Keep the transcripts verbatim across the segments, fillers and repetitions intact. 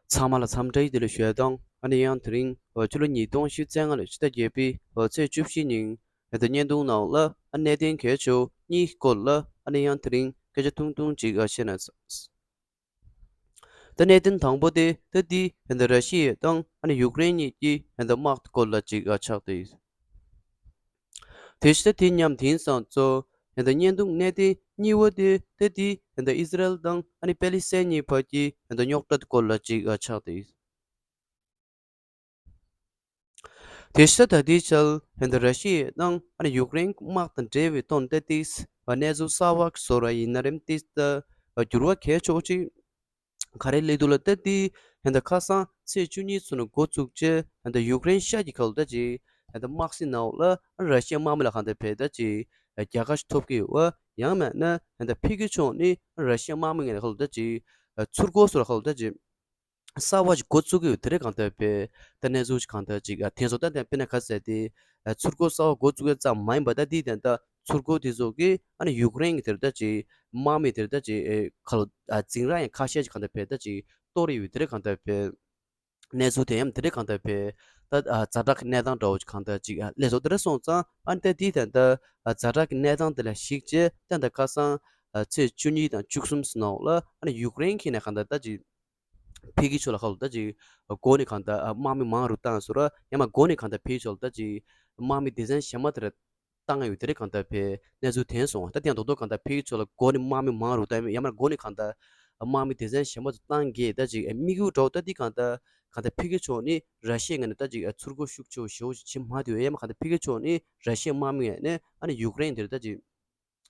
ཚང་མ་ལ་འཚམས་འདྲི་བདེ་ལེགས་ཞུ་ཡ་དང་། ཨ་ནི་ཡང་དེ་རིང་ཕྱི་ལོ་ཉིས་སྟོང་ཉི་ཤུ་རྩ་ལྔ་ལོའི་ཕྱི་ཟླ་བརྒྱད་པའི་ཚེས་བཅུ་བཞི་ཉིན་ད་བརྙན་ཐུང་ནང་ལ་ཨ་གནད་དོན་གལ་ཆེ་བོ་གཉིས་སྐོར་ལ་ཨ་ནི་ཡང་དེ་རིང་སྐད་ཆ་ཐུང་ཐུང་ཅིག་བཤད་ན། ད་གནད་དོན་དང་པོ་དེ་ད་འདི་ད་ར་ཤི་ཡ་དང་ཨ་ནི་ཡུཀ་རེན་གཉིས་ཀྱི་ད་དམག་སྐོར་ལ་ཅིག་ཆགས་ཏེ། དེ་བཞིན་དེ་མཉམ་དེང་སང་ཚོ་ད་བརྙན་ཐུང་གནད་དོན་གཉིས་པ་དེ་ད་འདི་ད་ཨི་ཟི་རལ་དང་ཨ་ནི་པེ་ལི་སི་ཐན་གཉིས་བར་གྱི་ད་རྙོག་དྲ་སྐོར་ལ་ཅིག་ཆགས་ཏེ། དེ་བཞིན་ད་ལྟའི་ཆར་ད་ར་ཤི་ཡ་དང་ཨ་ནི་ཡུཀ་རེན་དམག་དང་འབྲེལ་བའི་དོན་དེ་ཏིས་གནས་ཚུལ་གསར་བ་བཟོ་ར་ཡིན་ན་རེམ་ཏིས་ད་འགྱུར་བ་གལ་ཆེ་བོ་ཅིག་ག་རེ་སླེབས་འདུག་ལབ་ད་ཏི་ད་ཁ་སང་ཚེས་བཅུ་གཉིས་ཚུན་འགོ་བཙུགས་རྗེས་ད་ཡུཀ་རེན་ཤར་གྱི་ཁ་ལོ་ད་ཅིག་ད་དམག་སྲིད་ནང་ལ་ར་ཤི་ཡ་དམག་མི་ལ་གང་ལྟར་བས་ད་ཅིག་རྒྱལ་ཁ་ཞིག་ཐོབ་ཀྱི་ཡོད་པ། ཡང་མིན་ན་ད་ཕ་གི་ཕྱོགས་ནས་ར་ཤི་ཡ་དམག་མི་ངན་ལ་ཁ་ལོ་ད་ཅིག་ཚུར་རྒོལ་སོགས་ལ་ཁ་ལོ་ད་ཅིག་གསར་བ་ཞིག་འགོ་བཙུགས་ཀྱི་ཡོད་དེ་རེད། གང་ལྟར་བས་ད་གནས་ཚུལ་ཞིག་གང་ལྟར་ཅིག་ཨ་དེང་སང་ད་ལྟ་དཔེར་ན་ག་ཟེར་ཏེ་ཨ་ཚུར་རྒོལ་གསར་བ་འགོ་བཙུགས་ཡ་ཙམ་མ་ཡིན་པ་ད་འདི་ད་ལྟ་ཚུར་རྒོལ་དེ་ཚོ་གིས་ཨ་ནི་ཡུཀ་རེན་གྱི་དེར་ད་ཅིག་དམག་མི་དེར་ད་ཅིག་ཨེ་ཁ་ལོ་ཨ་འཛིང་ར་ཡང་ཁ་ཤས་ཅིག་གང་ལྟར་བས་ད་ཅིག་གཏོར་ཡོད་དེ་རེད། གང་ལྟར་བས་གནས་ཚུལ་དེ་ཡང་དེ་རེད། གང་ལྟར་བས་ད་ཨ་ཛ་དྲག་གི་གནས་སྟངས་འདྲ་བོ་ཅིག་གང་ལྟར་ཅིག་ཨ་སླེབས་སོང་། དེ་རེད་སོང་ཙང་ཨ་ནི་ད་འདི་ད་ལྟ་ཨ་ཛ་དྲག་གི་གནས་སྟངས་དེ་ལ་གཞིགས་བྱས་ད་ད་ཁ་སང་ཨ་ཚེས་བཅུ་གཉིས་དང་བཅུ་གསུམ་ནང་ལ་ཨ་ནི་ཡུཀ་རེན་གྱི་ནས་གང་ལྟར་ད་ཅིག་ཕ་གི་ཕྱོགས་ལ་ཁ་ལོ་ད་ཅིག་སྒོ་ནས་གང་ལྟར་དམག་མི་མང་རུ་བཏང་སོང་ར། ཡང་མ་སྒོ་ནས་གང་ལྟར་ཕ་གི་ཕྱོགས་ལ་ད་ཅིག་དམག་མི་སྡེ་ཚན་གཞན་མ་དེར་བཏང་ཡོད་དེ་རེད། གང་ལྟར་བས་གནས་ཚུལ་དེ་སོང་། ད་དེ་ཡང་རྡོག་རྡོག་གང་ལྟར་ཕ་གི་ཕྱོགས་ལ་སྒོ་ནས་དམག་མི་མང་རུ་བཏང་ཡང་མ་སྒོ་ནས་གང་ལྟར་དམག་མི་སྡེ་ཚན་གཞན་མ་ཚོ་བཏང་གས་ད་ཅིག་དམིགས་ཡུལ་འདྲ་བོ་ད་འདི་གང་ལྟར་གང་ལྟར་ཕ་གི་ཕྱོགས་ནས་ར་ཤི་ཡ་ངོས་ནས་ད་ཅིག་ཚུར་རྒོལ་ཤུགས་ཆེ་བོ་ཞེ་བོ་ཞིག་བྱེད་མ་ཐུབ་ཡ། ཡང་མ་གང་ལྟར་ཕ་གི་ཕྱོགས་ནས་ར་ཤི་ཡ་དམག་མི་ངོས་ནས་ཨ་ནི་ཡུཀ་རེན་དེར་ད་ཅིག་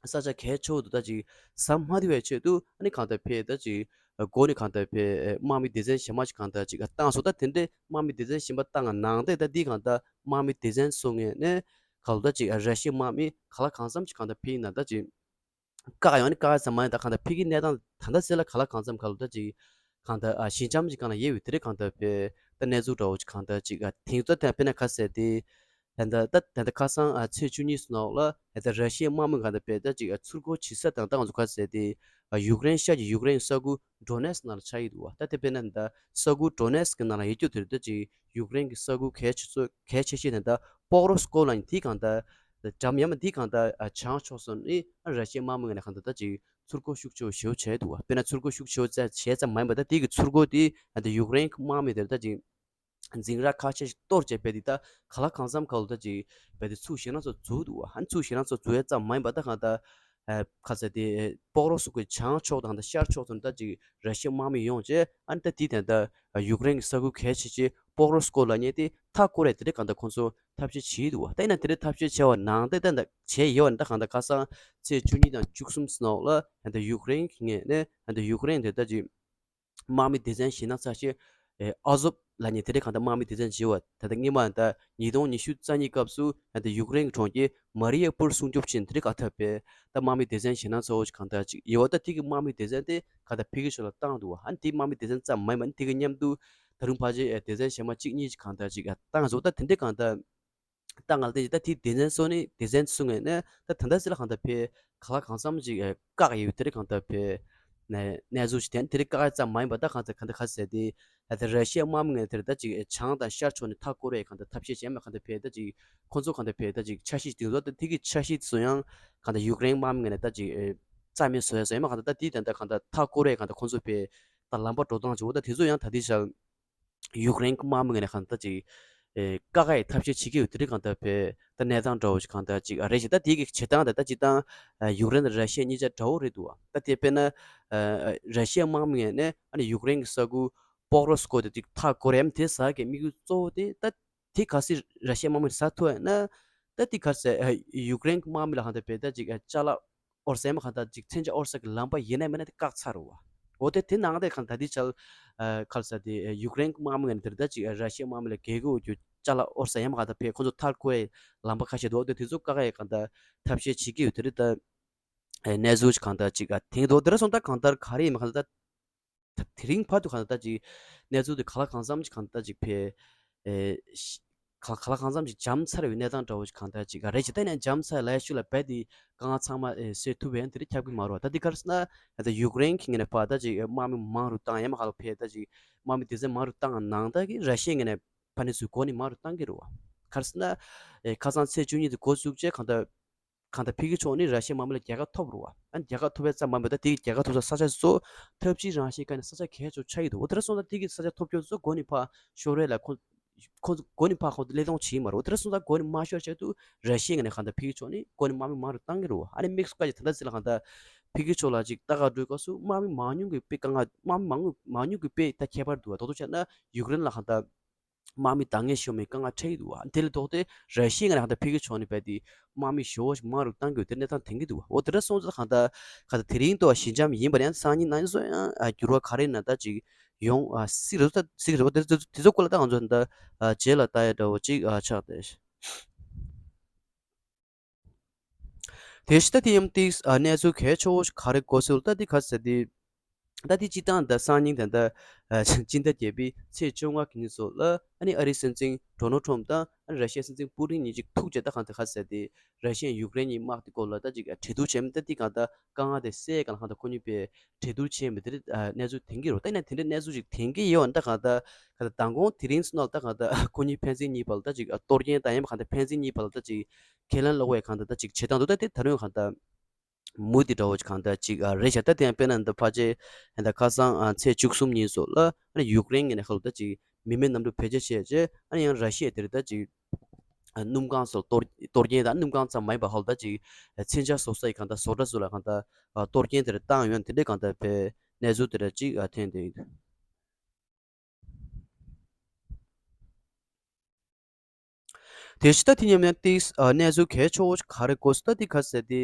ས་ཆ་གལ་ཆེ་བོ་དུ་ད་ཅིག་ཟ་མ་བདེ་བའི་ཆེད་དུ་ཨ་ནི་གང་ལྟར་བས་ད་ཅིག་སྒོ་ནས་གང་ལྟར་བས་དམག་མི་སྡེ་ཚན་གཞན་མ་ཅིག་གང་ལྟར་ཅིག་བཏང་སོང་། ད་དེ་འདྲའི་དམག་མི་སྡེ་ཚན་གཞན་པ་བཏང་ནང་དེ་ད་འདི་གང་ལྟར་དམག་མི་སྡེ་ཚན་སོང་ངས་ནས་གང་ལྟར་ཅིག་ར་ཤི་ཡའི་དམག་མི་ག་ལ་གང་འཚམ་ཅིག་གང་ལྟར་བས་ཡིན་ན་ད་ཅིག་བཀག་ཡོང་ནི་བཀག་ཡ་ཙམ་མ་ཡིན། ད་གང་ལྟར་ཕ་གིའི་གནས་སྟངས་ད་ལྟ་ཚེ་ལ་ག་ལ་གང་འཚམ་ག་ལ་ད་ཅིག་གང་ལྟར་ཨ་ཞི་འཇམ་ཅིག་གང་ལ་ཡོད་པའི་དེ་རིང་གང་ལྟར་བས་ད་གནས་ཚུལ་འདྲ་བོ་ཅིག་གང་ལྟར་ཅིག་ཨ་དེང་ཚོ་ད་དཔེར་ན་ག་ཟེར་ཏེ། ད་ལྟ་ད་ལྟ་ཁ་སང་ཨ་ཚེས་བཅུ་གཉིས་སུ་ནང་ལ་ད་ལྟ་ར་ཤི་ཡའི་དམག་མི་གང་ལྟར་བས་ད་ཅིག་ཨ་ཚུར་རྒོལ་བྱེད་ས་དང་ད་ང་ཚོ་ག་ཟེར་ཏེ་ཨ་ཡུཀ་རེན་ཤར་གྱི་ཡུཀ་རེན་ས་ཁུལ་ཌོ་ནེ་སི་ནང་ལ་ཆགས་ཡོད་འདུག་བ། ད་དེ་དཔེར་ན་ད་ས་ཁུལ་ཌོ་ནེ་སི་གི་ནང་ལ་ཡོད་རྒྱུ་དེར་ད་ཅིག་ཡུཀ་རེན་གྱི་ས་ཁུལ་གལ་ཆེ་ཚོ་གལ་ཆེ་ཤོས་དེ་ད་པོག་རོ་སི་ཀོ་ལ་ནི་དེ་གང་ལྟར་འགྲམ་ཡ་མ་དེ་གང་ལྟར་ཨ་བྱང་ཕྱོགས་སུ་ནི་ཨ་ར་ཤི་ཡའི་དམག་མི་ངོས་ནས་གང་ལྟར་ད་ཅིག་ཚུར་རྒོལ་ཤུགས་ཆེ་བོ་ཞེ་བོ་བྱས་འདུག་བ། དཔེར་ན་ཚུར་རྒོལ་ཤུགས་ཆེ་བོ་བྱས་བྱས་ཙམ་མ་ཡིན་པ་ད་དེ་གི་ཚུར་རྒོལ་དེ་ཨ་ད་ཡུཀ་རེན་གྱི་དམག་མི་དེར་ད་ཅིག་འཛིང་རགས་ཁ་ཤས་ཤིག་གཏོར་བྱས་པས་དེ་ད་ག་ལ་གང་འཚམ་ག་ལ་ད་ཅིག་བས་དེ་ཚུར་ཞེད་སྣང་ཚོ་འཛུགས་འདུག་བ། ཨ་ནི་ཚུར་ཞེད་སྣང་ཚོ་འཛུགས་ཡ་ཙམ་མ་ཡིན་པ་ད་གང་ལྟར་ཨ་ག་ཟེར་དེ་པོག་རོ་སི་ཀོའི་བྱང་ཕྱོགས་དང་ད་ཤར་ཕྱོགས་སུ་ད་ཅིག་ར་ཤི་ཡའི་དམག་མི་ཡོང་བྱས་ཨ་ནི་ད་དེ་དེ་ད་ཡུཀ་རེན་གྱི་ས་ཁུལ་གལ་ཆེ་ཆེ་པོག་རོ་སི་ཀོ་ལབ་མཁན་དེ་མཐའ་བསྐོར་ཡ་དེ་འདྲ་གང་ལྟར་ཁོང་ཚོ་ཐབས་ཤེས་བྱས་འདུག་བ། ད་ཡིན་ན་དེ་འདྲ་ཐབས་ཤེས་བྱས་པ་ནང་དེ་ད་ད་བྱས་ཡོད་བ། ད་གང་ལྟར་ཁ་སང་ཚེས་བཅུ་གཉིས་དང་བཅུ་གསུམ་སུ་ནང་ལ་ད་ཡུཀ་རེན་གྱི་ངོས་ནས་ད་ཡུཀ་རེན་དེ་ད་ཅིག་དམག་མི་སྡེ་ཚན་ཞེད་སྣང་ཚ་ཤོས་ཨེ་ཨ་ཟོབ་ལབ་མཁན་དེ་འདྲ་གང་ལྟར་དམག་མི་སྡེ་ཚན་བྱས་པ། ད་ལྟ་སྔོན་མ་ད་ཉིས་སྟོང་ཉི་ཤུ་རྩ་གཉིས་སྐབས་སུ་ད་ལྟ་ཡུཀ་རེན་གྱི་གྲོང་ཁྱེར་མ་རི་ཡ་པུར་སྲུང་སྐྱོབ་བྱས་ནས་དེ་འདྲ་ག་ཐབས་པས་ད་དམག་མི་སྡེ་ཚན་ཞེད་སྣང་ཚ་བོ་ཞིག་གང་ལྟར་ཅིག་ཡོད་པ། ད་དེ་གི་དམག་མི་སྡེ་ཚན་དེ་ག་ད་ཕ་གི་ཕྱོགས་ལ་བཏང་འདུག་བ། ཨ་ནི་དེ་དམག་མི་སྡེ་ཚན་ཙམ་མ་ཡིན་པ་ཨ་ནི་དེ་གི་མཉམ་དུ་ད་རུང་ཕལ་ཆེར་ཨེ་སྡེ་ཚན་གཞན་མ་གཅིག་གཉིས་ཅིག་གང་ལྟར་ཅིག་ཨ་བཏང་འདུག་ད་དེ་འདྲ་གང་ལྟར་ད་ང་ལ་དེ་ད་དེ་སྡེ་ཚན་སོ་ནི་སྡེ་ཚན་སོ་ངས་ནས་ད་ད་ལྟ་སི་ལ་གང་ལྟར་ཕེ་ག་ལ་གང་འཚམ་ཅིག་ཨེ་བཀག་ཡོད་དེ་རེད། གང་ལྟར་ཕེ་ནས་གནས་ཚུལ་ཞིག་དེ་དེ་རིགས་བཀག་ཡ་ཙམ་མ་ཡིན་པ་ད་གང་ལྟར་གང་ལྟར་ག་ཟེར་དེ་ད་ལྟ་ར་ཤི་ཡའི་དམག་མི་ངས་དེ་རེད་ད་ཅིག་ཨེ་བྱང་དང་ཤར་ཕྱོགས་ནས་མཐའ་བསྐོར་བའི་གང་ལྟར་ཐབས་ཤེས་བྱས་མ་གང་ལྟར་ཕེ་ད་ཅིག་ཁོང་ཚོ་གང་ལྟར་ཕེ་ད་ཅིག་འཆར་གཞི་དེ་ཚོ་ད་དེ་གི་འཆར་གཞི་དེ་ཚོ་ཡང་གང་ལྟར་ཡུཀ་རེན་དམག་མི་ངས་ནས་ད་ཅིག་ཨེ་རྩ་མེད་བཟོ་ཡ་བཟོ་ཡ་མ་གང་ལྟར་ད་དེ་ད་ལྟ་གང་ལྟར་མཐའ་བསྐོར་བའི་གང་ལྟར་ཁོང་ཚོ་ཕེ་ད་ལམ་པ་འགྲོ་སྟངས་བྱེད་འོ་ད་དེ་ཚོ་ཡང་ད་དེ་ཆ་ཡུཀ་རེན་གྱི་དམག་མི་ངོས་ནས་གང་ལྟར་ཅིག་ཨེ་བཀག་ཡའི་ཐབས་ཤེས་བྱེད་ཀྱི་ཡོད་དེ་རིགས་གང་ལྟར་ཕེ་ད་གནས་སྟངས་འདྲ་བོ་ཞིག་གང་ལྟར་ཅིག་ཨ་རེད་ཞེ་ད་དེ་གི་བྱེད་སྟངས་ད་ལྟ་སྤྱིར་བཏང་ཨ་ཡུཀ་རེན་དང་ར་ཤི་ཡ་གཉིས་ཆ་འདྲ་བོ་རེད་འདུག་བ། ད་དེ་དཔེར་ན་ཨ་ར་ཤི་ཡའི་དམག་མི་ངོས་ནས་ཨ་ནི་ཡུཀ་རེན་གྱི་ས་ཁུལ་པོག་རོ་སི་ཀོ་དེ་ཅིག་མཐའ་བསྐོར་ཡམ་དེ་ཟ་གི་དམིགས་ཡུལ་གཙོ་བོ་དེ་ད་དེ་གལ་སྲིད་ར་ཤི་ཡའི་དམག་མི་ཟ་ཐུབ་ཡ་ན་ད་དེ་གལ་སྲིད་ཨ་ཡུཀ་རེན་གྱི་དམག་མི་ལ་གང་ལྟར་ཕེ་ད་ཅིག་ཨ་ཅ་ལག་དབོར་ས་ཡང་མ་གང་ལྟར་ཅིག་མཚོན་ཆ་དབོར་ས་གི་ལམ་པ་ཡིན་ན་མིན་ན་དེ་བཀག་ཚར་རེད་བ། འོ་དེ་དེ་ནང་དེ་གང་ལྟར་དེ་ཆ་ཨ་ག་ལ་ཟེར་དེ་ཡུཀ་རེན་གྱི་དམག་མི་ངོས་ནས་དེར་ད་ཅིག་ར་ཤི་ཡའི་དམག་མི་ལ་རྒྱལ་ཁབ་འོག་གི་ཅ་ལག་དབོར་ས་ཡང་མ་གང་ལྟར་ཕེ་ཁོང་ཚོ་མཐར་འཁོར་བའི་ལམ་པ་ཁ་ཤས་འདུག་འོ་དེ་དེ་ཚོ་བཀག་ཡའི་གང་ལྟར་ཐབས་ཤེས་བྱེད་ཀྱི་ཡོད་དེ་རེད། ད་ཨ་གནས་ཚུལ་ཅིག་གང་ལྟར་ཅིག་ཨ་དེང་འདུག་དེ་ར་སོང་ད་གང་ལྟར་ག་རེ་ཡིན་མ་གང་ལྟར་ད་དེ་རིང་བར་དུ་གང་ལྟར་ཅིག་གནས་ཚུལ་དེ་ག་ལ་གང་འཚམ་ཅིག་གང་ལྟར་ཅིག་ཕེ་ཨེ་ཤི་ ག་ག་ལ་གང་འཚམ་ཞིག་འཇམ་ཚར་བའི་གནས་སྟངས་འདྲ་བོ་ཞིག་གང་ལྟར་ཅིག་རེད་ཅིག་ད་ནས་འཇམ་ཚར་ལ་ཡ་ཤུ་ལ་རྦད་དེ་དཀའ་ངལ་ཚང་མ་ཨེ་སེལ་ཐུབ་པའི་དེ་རིགས་ཁྱབ་ཀྱི་མ་རེད་བ། ད་འདི་ག་རེ་ཟེར་ན་ད་ཡུཀ་རེན་གྱི་ངོས་ནས་ཕར་ད་ཅིག་དམག་མི་མང་རུ་བཏང་ཡ་མ་ག་ལ་ཕེ་ད་ཅིག་དམག་མི་སྡེ་ཚན་མང་རུ་བཏང་ནང་ད་གི་ར་ཤི་ཡའི་ངོས་ནས་ཕ་ནི་ཚུར་འགོ་ནི་མང་རུ་བཏང་གི་རེད་བ། ག་རེ་ཟེར་ན་ཨེ་ཁ་སང་ཚེས་བཅུ་གཉིས་དེ་འགོ་བཙུགས་རྗེས་གང་ལྟར་གང་ལྟར་ཕ་གི་ཕྱོགས་ནས་ར་ཤི་ཡའི་དམག་མི་ལ་རྒྱལ་ཁ་ཐོབ་རེད་བ། ཨ་ནི་རྒྱལ་ཁ་ཐོབ་པའི་ཙམ་མ་ཡིན་པར་ད་དེ་གི་རྒྱལ་ཁ་ཐོབ་ས་ས་ཆ་ཚོ་ཐབས་ཇུས་རང་བཞིན་ག་ནས་ས་ཆ་གལ་ཆེ་ཆགས་ཀྱི་འདུག་འོ་དེ་འདྲ་སོང་ཙང་དེ་གི་ས་ཆ་ཐོབ་རྒྱུ་ཚོ་འགོ་ནས་ཕར་ཤོར་རེད་ལ་ཁོ་ཁོ་ཚོ་འགོ་ནས་ཕར་ཁོང་ཚོ་སླེབས་གཏོང་བྱེད་ཀྱི་མ་རེད། འོ་དེ་འདྲ་སོང་ཙང་འགོ་ནས་མ་ཤོར་ཆེད་དུ་ར་ཤི་ཡའི་ངོས་ནས་གང་ལྟར་ཕ་གི་ཕྱོགས་ནས་འགོ་ནས་དམག་མི་མང་རུ་བཏང་གི་རེད་བ། ཨ་ནི་དམིགས་སུ་བཀར་ཅིག་ད་ལྟ་ཚེ་ལ་གང་ལྟར་ཕ་གི་ཕྱོགས་ལ་ཅིག་ལྟ་ག་འགྲོའི་སྐབས་སུ་དམག་མི་མང་ཉུང་གིས་དཔེ་དཀའ་ངལ་དམག་མི་མང་ཉུང་མང་ཉུང་གིས་དཔེ་ད་ཁྱད་པར་འདུག་བ། རྡོག་རྡོག་བྱས་ན་ཡུཀ་རེན་ལ་གང་ལྟར་དམག་མི་འདང་ངེས་ཤོར་མི་དཀའ་ངལ་འཕྲད་ཀྱི་འདུག་བ། དེ་ལས་ལྡོག་སྟེ་ར་ཤི་ཡའི་ངོས་ནས་གང་ལྟར་ཕ་གི་ཕྱོགས་ནས་རྦད་དེ་དམག་མི་ཞེ་པོ་ཞིག་མང་རུ་བཏང་དགོས་དེ་གནས་སྟངས་དེང་གི་འདུག་བ། འོ་དེ་འདྲ་སོང་ཙང་གང་ལྟར་གང་ལྟར་དེ་རིང་ཐོག་ཞི་འཇམ་ཡིན་པ་ཡང་སང་ཉིན་གནངས་ཉིན་སོགས་ཡང་འགྱུར་བ་ག་རེ་ཡིན་ན་ད་ཅིག་ཡོང་སྲིད་རེད། ད་སྲིད་རེད་བ། དེ་ཚོ་དེ་ཚོ་སྐོར་ལ་ད་ང་ཚོ་ད་རྗེས་ལ་ལྟ་ཡ་འདྲ་བོ་ཅིག་ཆགས་བསྡད། དེ་བཞིན་ད་དེ་ཡང་ཏིག་གནས་ཚུལ་གལ་ཆེ་བོ་ཞིག་ག་རེ་གོ་སྲོལ་ད་དེ་ག་ཟེར་དེ། ད་དེ་སྤྱི་བཏང་ད་སང་ཉིན་ད་ལྟ་སྤྱི་ཟླ་བརྒྱད་པའི་ཚེས་བཅོ་ལྔ་གི་ཉིན་སོགས་ལ་ཨ་ནི་ཨ་རིའི་སྲིད་འཛིན་ཌོ་ནལ་ཊམ་དང་ཨ་ནི་ར་ཤི་ཡའི་སྲིད་འཛིན་པུ་ཏིན་གཉིས་ཅིག་ཐུག་བྱས་ད་གང་ད་ག་ཟེར་དེ་ར་ཤི་ཡའི་ཡུཀ་རེན་གཉིས་དམག་དེ་སྐོར་ལ་ད་ཅིག་གྲོས་བསྡུར་བྱས་མི་ད་དེ་གང་ད་དཀའ་ངལ་དེ་སེལ་གང་ལ་གང་ད་ཁོ་གཉིས་པས་གྲོས་བསྡུར་བྱས་མི་དེ་གནས་ཚུལ་དེང་གི་རོ། ད་ནས་དེ་འདྲའི་གནས་ཚུལ་ཅིག་དེང་གི་ཡོད་ད་གང་ད་གང་ད་མདང་དགོང་དེ་རིང་སོང་ན་ད་གང་ད་ཁོ་གཉིས་ཕན་ཚུན་གཉིས་བར་ལ་ད་ཅིག་གཏོར་སྐྱོན་དང་ཡང་མ་གང་ད་ཕན་ཚུན་གཉིས་བར་ལ་ད་ཅིག་ཁས་ལེན་ལོག་པའི་གང་ད་ད་ཅིག་བྱེད་སྟངས་འདུག་ད་དེ་ད་རུང་གང་ད་མུ་མཐུད་འདྲ་བོ་གང་ལྟར་ཅིག་ཨ་རེད་ཤག་ད་དེ་ཡང་དཔེར་ན་འདི་ཕལ་ཆེར་ད་ཁ་སང་ཨ་ཚེས་བཅུ་གསུམ་ཉིན་སོགས་ལ་ཨ་ནི་ཡུཀ་རེན་ངོས་ནས་ཧ་ལོ་ད་ཅིག་མི་མེད་གནམ་གྲུ་བེད་སྤྱོད་བྱས་རྗེས་ཨ་ནི་ཡང་ར་ཤི་ཡ་དེར་ད་ཅིག་ཨ་སྣུམ་ཁང་སོགས་གཏོར་གཏོར་སྐྱོན་དང་སྣུམ་ཁང་ཙམ་མ་ཡིན་པ་ཧ་ལོ་ད་ཅིག་ཨ་མཚོན་ཆ་བཟོ་ས་ཡི་གང་ལྟར་བཟོ་གྲྭ་སོགས་ལ་གང་ལྟར་ཨ་གཏོར་སྐྱོན་དེར་བཏང་ཡོད་དེ་འདྲའི་གང་ལྟར་བའི་གནས་ཚུལ་དེ་འདྲ་ཅིག་ཨ་ཐོན་བསྡད་ཡོད། དེ་བཞིན་ད་དེ་མཉམ་ཡང་ཏིག་ཨ་གནས་ཚུལ་གལ་ཆེ་བོ་ཞིག་ག་རེ་གོ་སོང་ད་དེ་ག་ཟེར་ཏེ།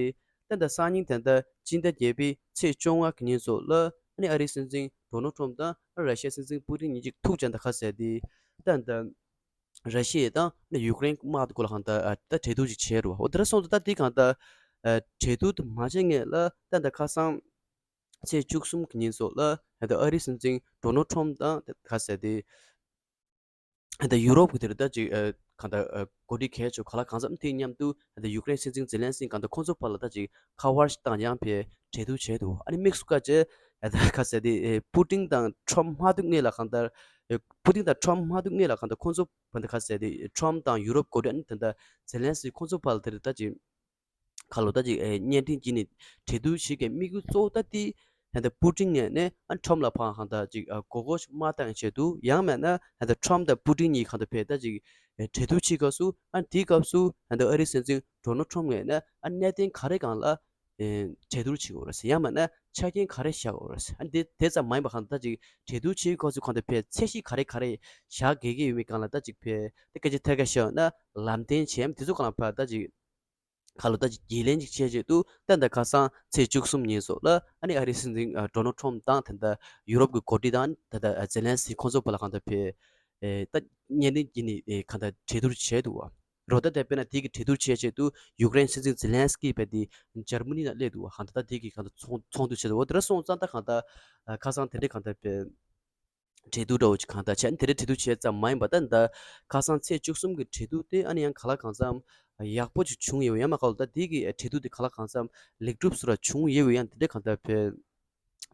ད་ལྟ་སང་ཉིན་ད་ལྟ་སྤྱི་ཟླ་བརྒྱད་པའི་ཚེས་བཅོ་ལྔ་གི་ཉིན་སོགས་ལ་ཨ་ནི་ཨ་རིའི་སྲིད་འཛིན་ཌོ་ནལ་ཊམ་དང་ཨ་ར་ཤི་ཡའི་སྲིད་འཛིན་པུ་ཏིན་གཉིས་ཅིག་ཐུག་བྱས་ད་ག་ཟེར་ཏེ། ད་ལྟ་ར་ཤི་ཡ་དང་ཨ་ནི་ཡུཀ་རེན་དམག་དེ་སྐོར་ལ་གང་ལྟར་ཨ་ད་གྲོས་བསྡུར་ཅིག་བྱས་རེད་བ། འོ་དེ་འདྲ་སོང་ཙང་ད་དེ་གང་ལྟར་ཨ་གྲོས་བསྡུར་དེ་མ་བྱས་སྔོན་ལ་ད་ལྟ་ཁ་སང་ཚེས་བཅུ་གསུམ་གི་ཉིན་སོགས་ལ་ད་ལྟ་ཨ་རིའི་སྲིད་འཛིན་ཌོ་ནལ་ཊམ་དང་ད་ག་ཟེར་ཏེ། ད་ཡུ་རོབ་ཀྱི་དེར་ད་ཅིག་ཨ་གང་ལྟར་ཨ་འགོ་ཁྲིད་གལ་ཆེ་ག་ལ་གང་འཚམ་དེ་མཉམ་དུ་ད་ཡུཀ་རེན་སྲིད་འཛིན་ཛེ་ལན་སི་གང་ལྟར་ཁོང་ཚོ་བར་ལ་ད་ཅིག་ཁ་པར་ཞིག་བཏང་ཡང་ཕེ་གྲོས་བསྡུར་བྱས་འདུག་ཨ་ནི་དམིགས་སུ་བཀར་བྱས་ཨ་ད་ག་ཟེར་ཏེ་ཨེ་པུ་ཏིན་དང་ཁྲོམ་མ་ཐུག་སྔོན་ལ་གང་ལྟར་ཨེ་པུ་ཏིན་དང་ཁྲོམ་མ་ཐུག་སྔོན་ལ་གང་ལྟར་ཁོང་ཚོ་བར་ད་ག་ཟེར་ཏེ་ཁྲོམ་དང་ཡུ་རོབ་འགོ་ཁྲིད་ཨ་ནི་ད་ད་ཛེ་ལན་སི་ཁོང་ཚོ་བར་ལ་དེར་ད་ཅིག་ཁ་ལོ་ད་ཅིག་ཨེ་བརྙན་འཕྲིན་བརྒྱུད་ནས་གྲོས་བསྡུར་བྱེད་མཁན་དམིགས་ཡུལ་གཙོ་བོ་ད་དེ་ད་ལྟ་པུ་ཏིན་ངོས་ནས་ཨ་ཁྲོམ་ལ་ཕར་གང་ལྟར་ཅིག་ཨ་མགོ་སྐོར་ཞིག་མ་བཏང་ཆེད་དུ་ཡང་མིན་ན་ད་ལྟ་ཁྲོམ་དང་པུ་ཏིན་གཉིས་གང་ལྟར་ཕེ་ད་ཅིག་ཨེ་གྲོས་བསྡུར་བྱེད་སྐབས་སུ་ཨ་དེའི་སྐབས་སུ་ད་ལྟ་ཨ་རིའི་སྲིད་འཛིན་ཌོ་ནལ་ཁྲོམ་ངོས་ནས་ཨ་གནད་དོན་ག་རེ་སྒང་ལ་ཨེ་གྲོས་བསྡུར་བྱེད་དགོས་རེད་ཟེར་ཡང་མིན་ན་ཆ་རྐྱེན་ག་རེ་བཞག་དགོས་རེད་ཟེར་ཨ་དེ་དེ་ཙམ་མ་ཡིན་པ་གང་ལྟར་ད་ཅིག་གྲོས་བསྡུར་བྱེད་སྐབས་སུ་གང་ལྟར་ཕེ་ཚད་གཞི་ག་རེ་ག་རེ་བཞག་དགོས་ཀྱི་ཡོད་མེད་སྒང་ལ་ད་ཅིག་ཕེ་དེ་སྐད་ཆ་ཐད་ཀར་བཤད་ཡོང་ན་ལམ་སྟོན་བྱེད་ཡ་དེ་ཚོ་སྒང་ལ་ཕར་ད་ཅིག་ཁ་ལོ་ད་ཅིག་འགན་ལེན་ཅིག་བྱས་རྗེས་དུ་ད་ལྟ་ཁ་སང་ཚེས་བཅུ་གསུམ་ཉིན་སོགས་ལ་ཨ་ནི་ཨ་རིའི་སྲིད་འཛིན་ཨ་ཌོ་ནལ་ཁྲོམ་དང་ད་ལྟ་ཡུ་རོབ་ཀྱི་འགོ་ཁྲིད་དང་ད་ལྟ་ཨ་ཛེ་ལན་སི་ཁོང་ཚོ་བར་ལ་གང་ལྟར་ཕེ་ཨེ་ད་བརྙན་འཕྲིན་བརྒྱུད་ནས་ཨེ་གང་ལྟར་གྲོས་བསྡུར་བྱས་འདུག་བ། རོ་ད་ལྟ་དཔེར་ན་དེ་གི་གྲོས་བསྡུར་བྱས་རྗེས་དུ་ཡུཀ་རེན་སྲིད་འཛིན་ཛེ་ལན་སི་ཀི་ཕེ་དེ་འཇར་མ་ནི་ནང་སླེབས་འདུག་བ། གང་ལྟར་ད་དེ་གི་གང་ལྟར་ཚོགས་ཚོགས་འདུ་བྱས་འདུག་བ། དེ་འདྲ་སོང་ཙང་ད་གང་ལྟར་ཨ་ཁ་སང་དེ་འདྲའི་གང་ལྟར་ཕེ། གྲོས་བསྡུར་འདྲ་བོ་ཅིག་གང་ལྟར་བྱས་ཨ་ནི་དེ་འདྲའི་གྲོས་བསྡུར་བྱས་ཙམ་མ་ཡིན་པ་ད་ད་ཁ་སང་ཚེས་བཅུ་གསུམ་གྱི་གྲོས་བསྡུར་དེ་ཨ་ནི་ཡང་ག་ལ་གང་འཚམ་ཡག་པོ་ཅིག་བྱུང་ཡོད་ཡང་མ་ག་ལ་ད་དེ་གི་གྲོས་བསྡུར་དེ་ག་ལ་གང་འཚམ་ལེགས་གྲུབ་སུ་ར་བྱུང་ཡོད་ཡང་དེ་འདྲའི་གང་ལྟར་བས་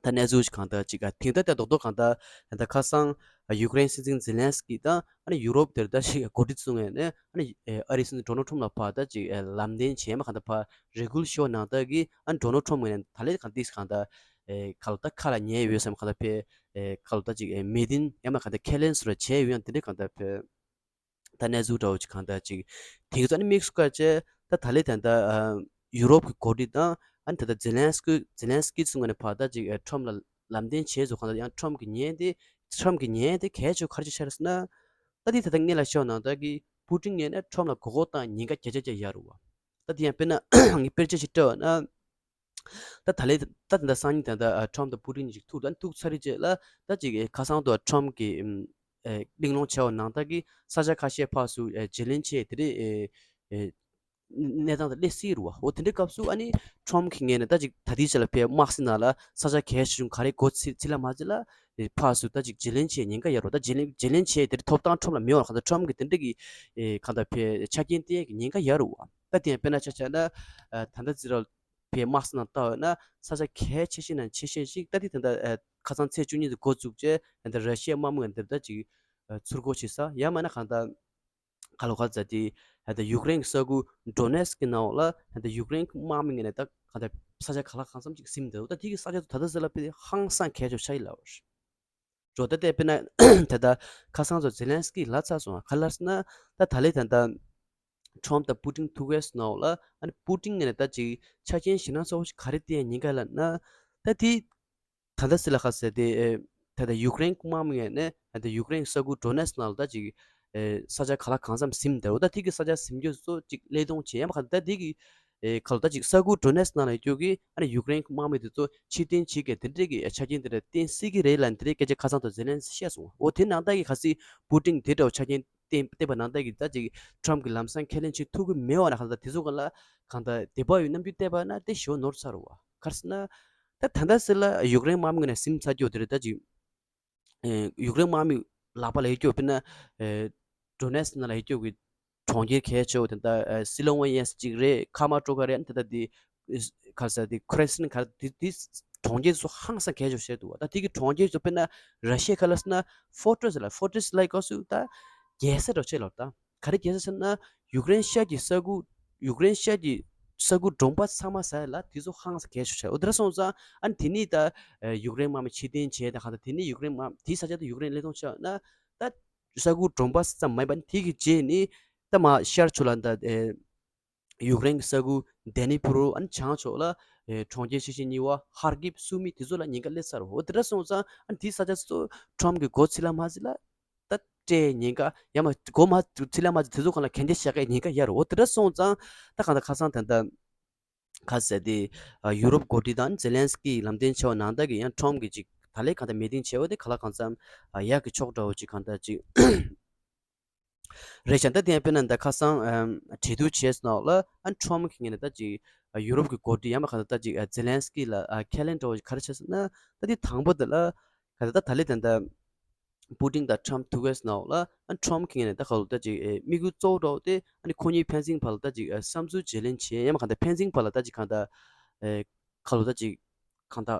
ད་གནས་ཚུལ་ཅིག་གང་ལྟར་ཅིག་ཨ་དེང་ད་ལྟ་རྡོག་རྡོག་གང་ལྟར་ད་ཁ་སང་ཡུཀ་རེན་སྲིད་འཛིན་ཛེ་ལན་སི་ཀི་དང་ཨ་ནི་ཡུ་རོབ་དེར་ད་ཞིག་འགོ་ཁྲིད་ཚོ་ངོས་ནས་ཨ་ནི་ཨ་རིའི་སྲིད་འཛིན་ཌོ་ནལ་ཁྲོམ་ལ་ཕར་ད་ཅིག་ལམ་སྟོན་བྱས་མ་གང་ལྟར་ཕར་རེ་སྐུལ་ཤོར་ནང་ལྟར་གི་ཨ་ནི་ཌོ་ནལ་ཁྲོམ་ངོས་ནས་ད་ལས་གང་ཏིག་གང་ལྟར་ཨེ་ག་ལ་ད་ཁ་ལ་ཉན་ཡོད་བསམ་ག་ལ་ཕེ་ཨེ་ག་ལ་ད་ཅིག་ཨེ་མོས་མཐུན་ཡང་མ་ག་ད་ཁས་ལེན་སུ་ར་བྱས་ཡོད་ཡང་དེ་འདྲའི་གང་ལྟར་ཕེ་ད་གནས་ཚུལ་འདྲ་བོ་ཅིག་གང་ལྟར་ཅིག་དེང་སང་ནི་དམིགས་སུ་བཀར་བྱས་ད་ད་ལས་ད་ལྟ་ཨ་ཡུ་རོབ་ཀྱི་འགོ་ཁྲིད་དང་ཨ་ནི་ད་ལྟ་ཛེ་ལན་སི་ཀི་ཛེ་ལན་སི་ཀི་ཚོ་ངོས་ནས་ཕར་ད་ཅིག་ཨེ་ཁྲོམ་ལ་ལམ་སྟོན་བྱས་ཚོ་གང་ལྟར་ཡང་ཁྲོམ་གྱི་ཉན་དེ་ཁྲོམ་གྱི་ཉན་དེ་གལ་ཆེ་ག་རེ་ཆགས་རེད་ཟེར་ན་ད་དེ་ད་ལྟ་སྔོན་ལ་ཤོག་ནང་ལྟར་གི་པུ་ཏིན་ངོས་ནས་ཁྲོམ་ལ་མགོ་སྐོར་བཏང་ཉེན་ཁ་བརྒྱ་ཆ་བརྒྱ་ཡོད་རེད་བ། ད་དེ་ཡང་དཔེར་ན་ངས་དཔེར་བརྗོད་ཅིག་སྤྲད་པ་ན། ད་ད་ལས་ད་ད་ལྟ་སང་ཉིན་ད་ལྟ་ཨ་ཁྲོམ་དང་པུ་ཏིན་གཉིས་ཅིག་ཐུག་ད་ཐུག་ཚར་རེད་བྱས་ལ་ད་ཅིག་ཨེ་ཁ་སང་དུ་ཁྲོམ་གྱི་ཨེམ་ཨེ་གླེང་སློང་བྱས་པ་ནང་ལྟར་གྱི་ས་ཆ་ཁ་ཤས་ཕར་ཚུར་ཨེ་བརྗེ་ལེན་བྱས་དེ་རེད་ཨེ་ཨེ་ གནས་སྟངས་དེ་སླེབས་སྲིད་རེད་བ། འོ་དེ་འདྲའི་སྐབས་སུ་ཨ་ནི་ཁྲོམ་གྱི་ངོས་ནས་ད་ཅིག་ད་ལྟའི་ཆ་ལ་ཕའི་དམག་སའི་ནང་ལ་ས་ཆ་གལ་ཆེ་ཆུང་ག་རེ་མགོ་ཚིག་ཚིག་ལ་མ་ཚིག་ལ་ཕར་ཚུར་ད་ཅིག་བརྗེ་ལེན་བྱེད་ཉེན་ཁ་ཡོད་རེད་བ། ད་བརྗེ་ལེན་བརྗེ་ལེན་བྱེད་དེ་འདྲའི་ཐོབ་ཐང་ཁྲོམ་ལ་མེད་པ་གང་ལྟར་ཁྲོམ་གྱི་དེ་འདྲ་གི་གང་ལྟར་ཕའི་ཆ་རྐྱེན་བསྟན་ཡས་ཀྱི་ཉེན་ཁ་ཡོད་རེད་བ། ད་དེ་ཡང་དཔེར་ན་ཆ་བཞག་ན་ད་ལྟ་ཙི་ར་ཕའི་དམག་སའི་ནང་ལྟ་བ་ཡིན་ན་ས་ཆ་གལ་ཆེ་ཤོས་ནང་ཆེ་ཤོས་ཤིག་ད་ལྟའི་ད་ལྟ་ཁ་སང་ཚེས་བཅུ་གཉིས་ཚེ་འགོ་བཙུགས་རྗེས་ད་ལྟ་ར་ཤི་ཡའི་དམག་མི་ཡང་འདིར་ད་ཅིག་ཚུར་རྒོལ་བྱེད་ས་ཡང་མིན་ན་གང་ལྟར་ག་ལ་ག་ཚ་དེ་ད་ལྟ་ཡུཀ་རེན་གྱི་ས་ཁུལ་ཌོ་ནེ་སི་ཀི་ནང་ལ་ད་ལྟ་ཡུཀ་རེན་གྱི་དམག་མི་ངོས་ནས་ད་གང་ལྟར་ས་ཆ་ག་ལ་གང་འཚམ་ཅིག་ཟིན་འདུག་ད་དེ་གི་ས་ཆ་ཚོ་ད་ལྟ་ཟེར་ལ་དཔེ་ཧང་སང་གལ་ཆེ་ཆགས་ཡིན་ལབ་པ་རེད། འགྲོ་ད་ལྟ་དཔེར་ན་ད་ལྟ་ཁ་སང་ཚོ་ཛེ་ལན་སི་ཀི་ལབ་ཚར་སོང་། ག་ལ་ཟེར་ན་ད་ད་ལྟའི་ད་ལྟ་ཁྲོམ་དང་པུ་ཏིན་ཐུག་གས་ནང་ལ་ཨ་ནི་པུ་ཏིན་ངོས་ནས་ད་ཅིག་ཆ་རྐྱེན་ཞེད་སྣང་ཚ་པོ་ཞིག་ག་རེ་བསྟན་ཡིན་ག་ལབ་ན་ད་དེ་ད་ལྟ་སི་ལ་ཁ་ཟེར་དེ་ཨེ་ད་ལྟ་ཡུཀ་རེན་དམག་མི་ངོས་ནས་ད་ལྟ་ཡུཀ་རེན་ས་ཁུལ་ཌོ་ནེ་སི་ནང་ལ་ད་ཅིག་ཨེ་ས་ཆ་ག་ལ་གང་འཚམ་ཟིན་འདུག་ད་དེ་གི་ས་ཆ་ཟིན་རྒྱུ་ཚོ་ཅིག་སླད་གཏོང་བྱེད་ཡ་མ་ཁ་ད་དེ་གི་ཨེ་ཁ་ལོ་ད་ཅིག་ས་ཁུལ་ཌོ་ནེ་སི་ནང་ལ་ཡོད་རྒྱུ་གི་ཨ་ནི་ཡུཀ་རེན་དམག་མི་དེ་ཚོ་ཕྱིར་འཐེན་བྱེད་མཁན་དེ་འདྲས་ཀྱི་ཆ་རྐྱེན་དེ་འདྲ་བསྟན་སྲིད་ཀྱི་རེད་ལབ་དེ་འདྲའི་སྐད་ཆ་ཁ་སང་དུ་ཛེ་ལན་སི་བཤད་སོང་། འོ་དེ་ནང་ལྟ་གི་ཁ་སང་པུ་ཏིན་དེ་འདྲ་བོ་ཆ་རྐྱེན་བསྟན་བསྟན་པ་ནང་ལྟ་གི་ད་ཅིག་ཁྲོམ་གྱི་ལམ་སང་ཁས་ལེན་བྱེད་ཐུབ་ཀྱི་མེད་པ་ན་གང་ལྟར་དེ་ཚོ་ག་ལ་གང་ལྟར་དད་པ་ཡོད་རྣམས་ཀྱིས་བལྟས་པ་ན་དེ་ཞེ་པོ་ནོར་ཚར་བ། ག་རེ་ཟེར་ན། ད་ད་ལྟ་སི་ལ་ཡུཀ་རེན་དམག་མི་ནས་ཟིན་ཚར་རྒྱུ་དེ་རེད་ད་ཅིག་ཨེ་ཡུཀ་རེན་དམག་མི་ལག་པ་ལ་ཡོད་རྒྱུ་དཔེར་ན་ཨེ་ཌོ་ནེ་སི་ནང་ལ་ཡོད་རྒྱུ་གི་གྲོང་ཁྱེར་གལ་ཆེ་བོ་དེ་ད་ཨེ་སི་ལོ་ཝེ་ཡེས་ཅིག་རེད། ཁ་མ་ཀྲོ་ཀ་རེད། དེ་ད་དེ་ག་ས་དེ་ཁུ་རེ་སི་ནི་ག་དེ་དེ་གྲོང་ཁྱེར་ཚོ་ཧང་སང་གལ་ཆེ་བོ་བཤད་འདུག་བ། ད་དེ་གི་གྲོང་ཁྱེར་ཚོ་དཔེར་ན་ར་ཤི་ཡ་ག་ལ་ཟེར་ན་ཕོར་ཊེ་སི་ལ་ཕོར་ཊེ་སི་ལ་སྐབས་སུ་ད་རྒྱལ་ས་འདྲ་བྱས་ལབ་ད། ག་རེ་རྒྱལ་ས་ཟེར་ན་ཡུཀ་རེན་ཤར་གྱི་ས་ཁུལ་ཡུཀ་རེན་ཤར་གྱི་ས་ཁུལ་གྲོང་པ་ཚང་མ་ཟེར་ལ་དེ་ཚོ་ཧང་སང་གལ་ཆེ་ཤོས་རེད། འོ་དེ་འདྲ་སོང་ཙང་ཨ་ནི་དེ་ནས་ད་ཡུཀ་རེན་དམག་མི་ཕྱིར་འཐེན་བྱས་ད་གང་ལྟར་དེ་ནས་ཡུཀ་རེན་དམག་དེའི་ས་ཆ་དེ་ཡུཀ་རེན་སླེབས་གཏོང་བྱས་ན་ད་ས་ཁུལ་གྲོང་པ་ཙམ་མ་ཡིན་པ་ནི་དེ་གི་རྗེས་ནས་ད་མར་ཤར་ཕྱོགས་ལ་ད་ཡུཀ་རེན་གྱི་ས་ཁུལ་ཌེ་ནི་པྲོ་ཨ་ནི་བྱང་ཕྱོགས་ལ་གྲོང་ཁྱེར་ཆེ་ཤོས་གཉིས་པ་ཧར་ཀིབ་སུ་མི་དེ་ཚོ་ལ་ཉེན་ཁ་སླེབས་ཚར་རེད། འོ་དེ་འདྲ་སོང་ཙང་ཨ་ནི་དེའི་ས་ཆ་ཚོ་ཁྲོམ་གྱི་མགོ་ཚིག་ལ་མ་ཚིག་ལ། ད་སྤྲད་ཉེན་ཁ་ཡང་མ་གོ་མ་ཚི་ལ་མ་ཚི་དེ་ཚོ་གང་ལ་གན་རྒྱ་བཞག་གི་ཉེན་ཁ་ཡོད་རེད། འོ་དེ་འདྲ་སོང་ཙང་ད་གང་ལྟར་ཁ་སང་ད་ལྟ་ཁ་ཟེར་དེ་ཡུ་རོབ་འགོ་ཁྲིད་དང་ཛེ་ལན་སི་ཀི་ལམ་སྟོན་བྱས་པ་ནང་ལྟར་གི་ཡང་ཁྲོམ་གི་ཅིག་ད་ལས་གང་ལྟར་མི་ཏིང་བྱས་པ་དེ་ག་ལ་གང་འཚམ་ཡག་གི་ཕྱོགས་འདྲ་བོ་ཅིག་གང་ལྟར་ཅིག་རེད་ཤག་ད་དེ་ཡང་དཔེར་ན་ད་ཁ་སང་གྲོས་བསྡུར་བྱས་སོང་ལ་ཨ་ཁྲོམ་གི་ངོས་ནས་ད་ཅིག་ཡུ་རོབ་ཀྱི་འགོ་ཁྲིད་ཡང་མ་གང་ལྟར་ད་ཅིག་ཛེ་ལན་སི་ཀི་ལ་ཁས་ལེན་འདྲ་བོ་ཅིག་ག་རེ་བྱས་སོང་ན་ད་དེ་དང་པོ་དེ་ལ་ག་ད་ད་ལས་ད་ལྟ། པུ་ཏིན་དང་ཁྲམ་ཐུག་གས་ནང་ལ་ཨ་ཁྲོམ་གྱི་ངོས་ནས་ད་ག་ལོ་ད་ཅིག་ཨེ་དམིགས་ཡུལ་གཙོ་བོ་འདྲ་བོ་དེ་ཨ་ནི་ཁོ་གཉིས་ཕན་ཚུན་བར་ལ་ད་ཅིག་ཨེ་བསམ་ཚུལ་བརྗེ་ལེན་བྱེད་ཡ་མ་གང་ལྟར་ཕན་ཚུན་བར་ལ་ད་ཅིག་གང་ལྟར་ཨེ་ག་ལོ་ད་ཅིག་གང་ལྟར་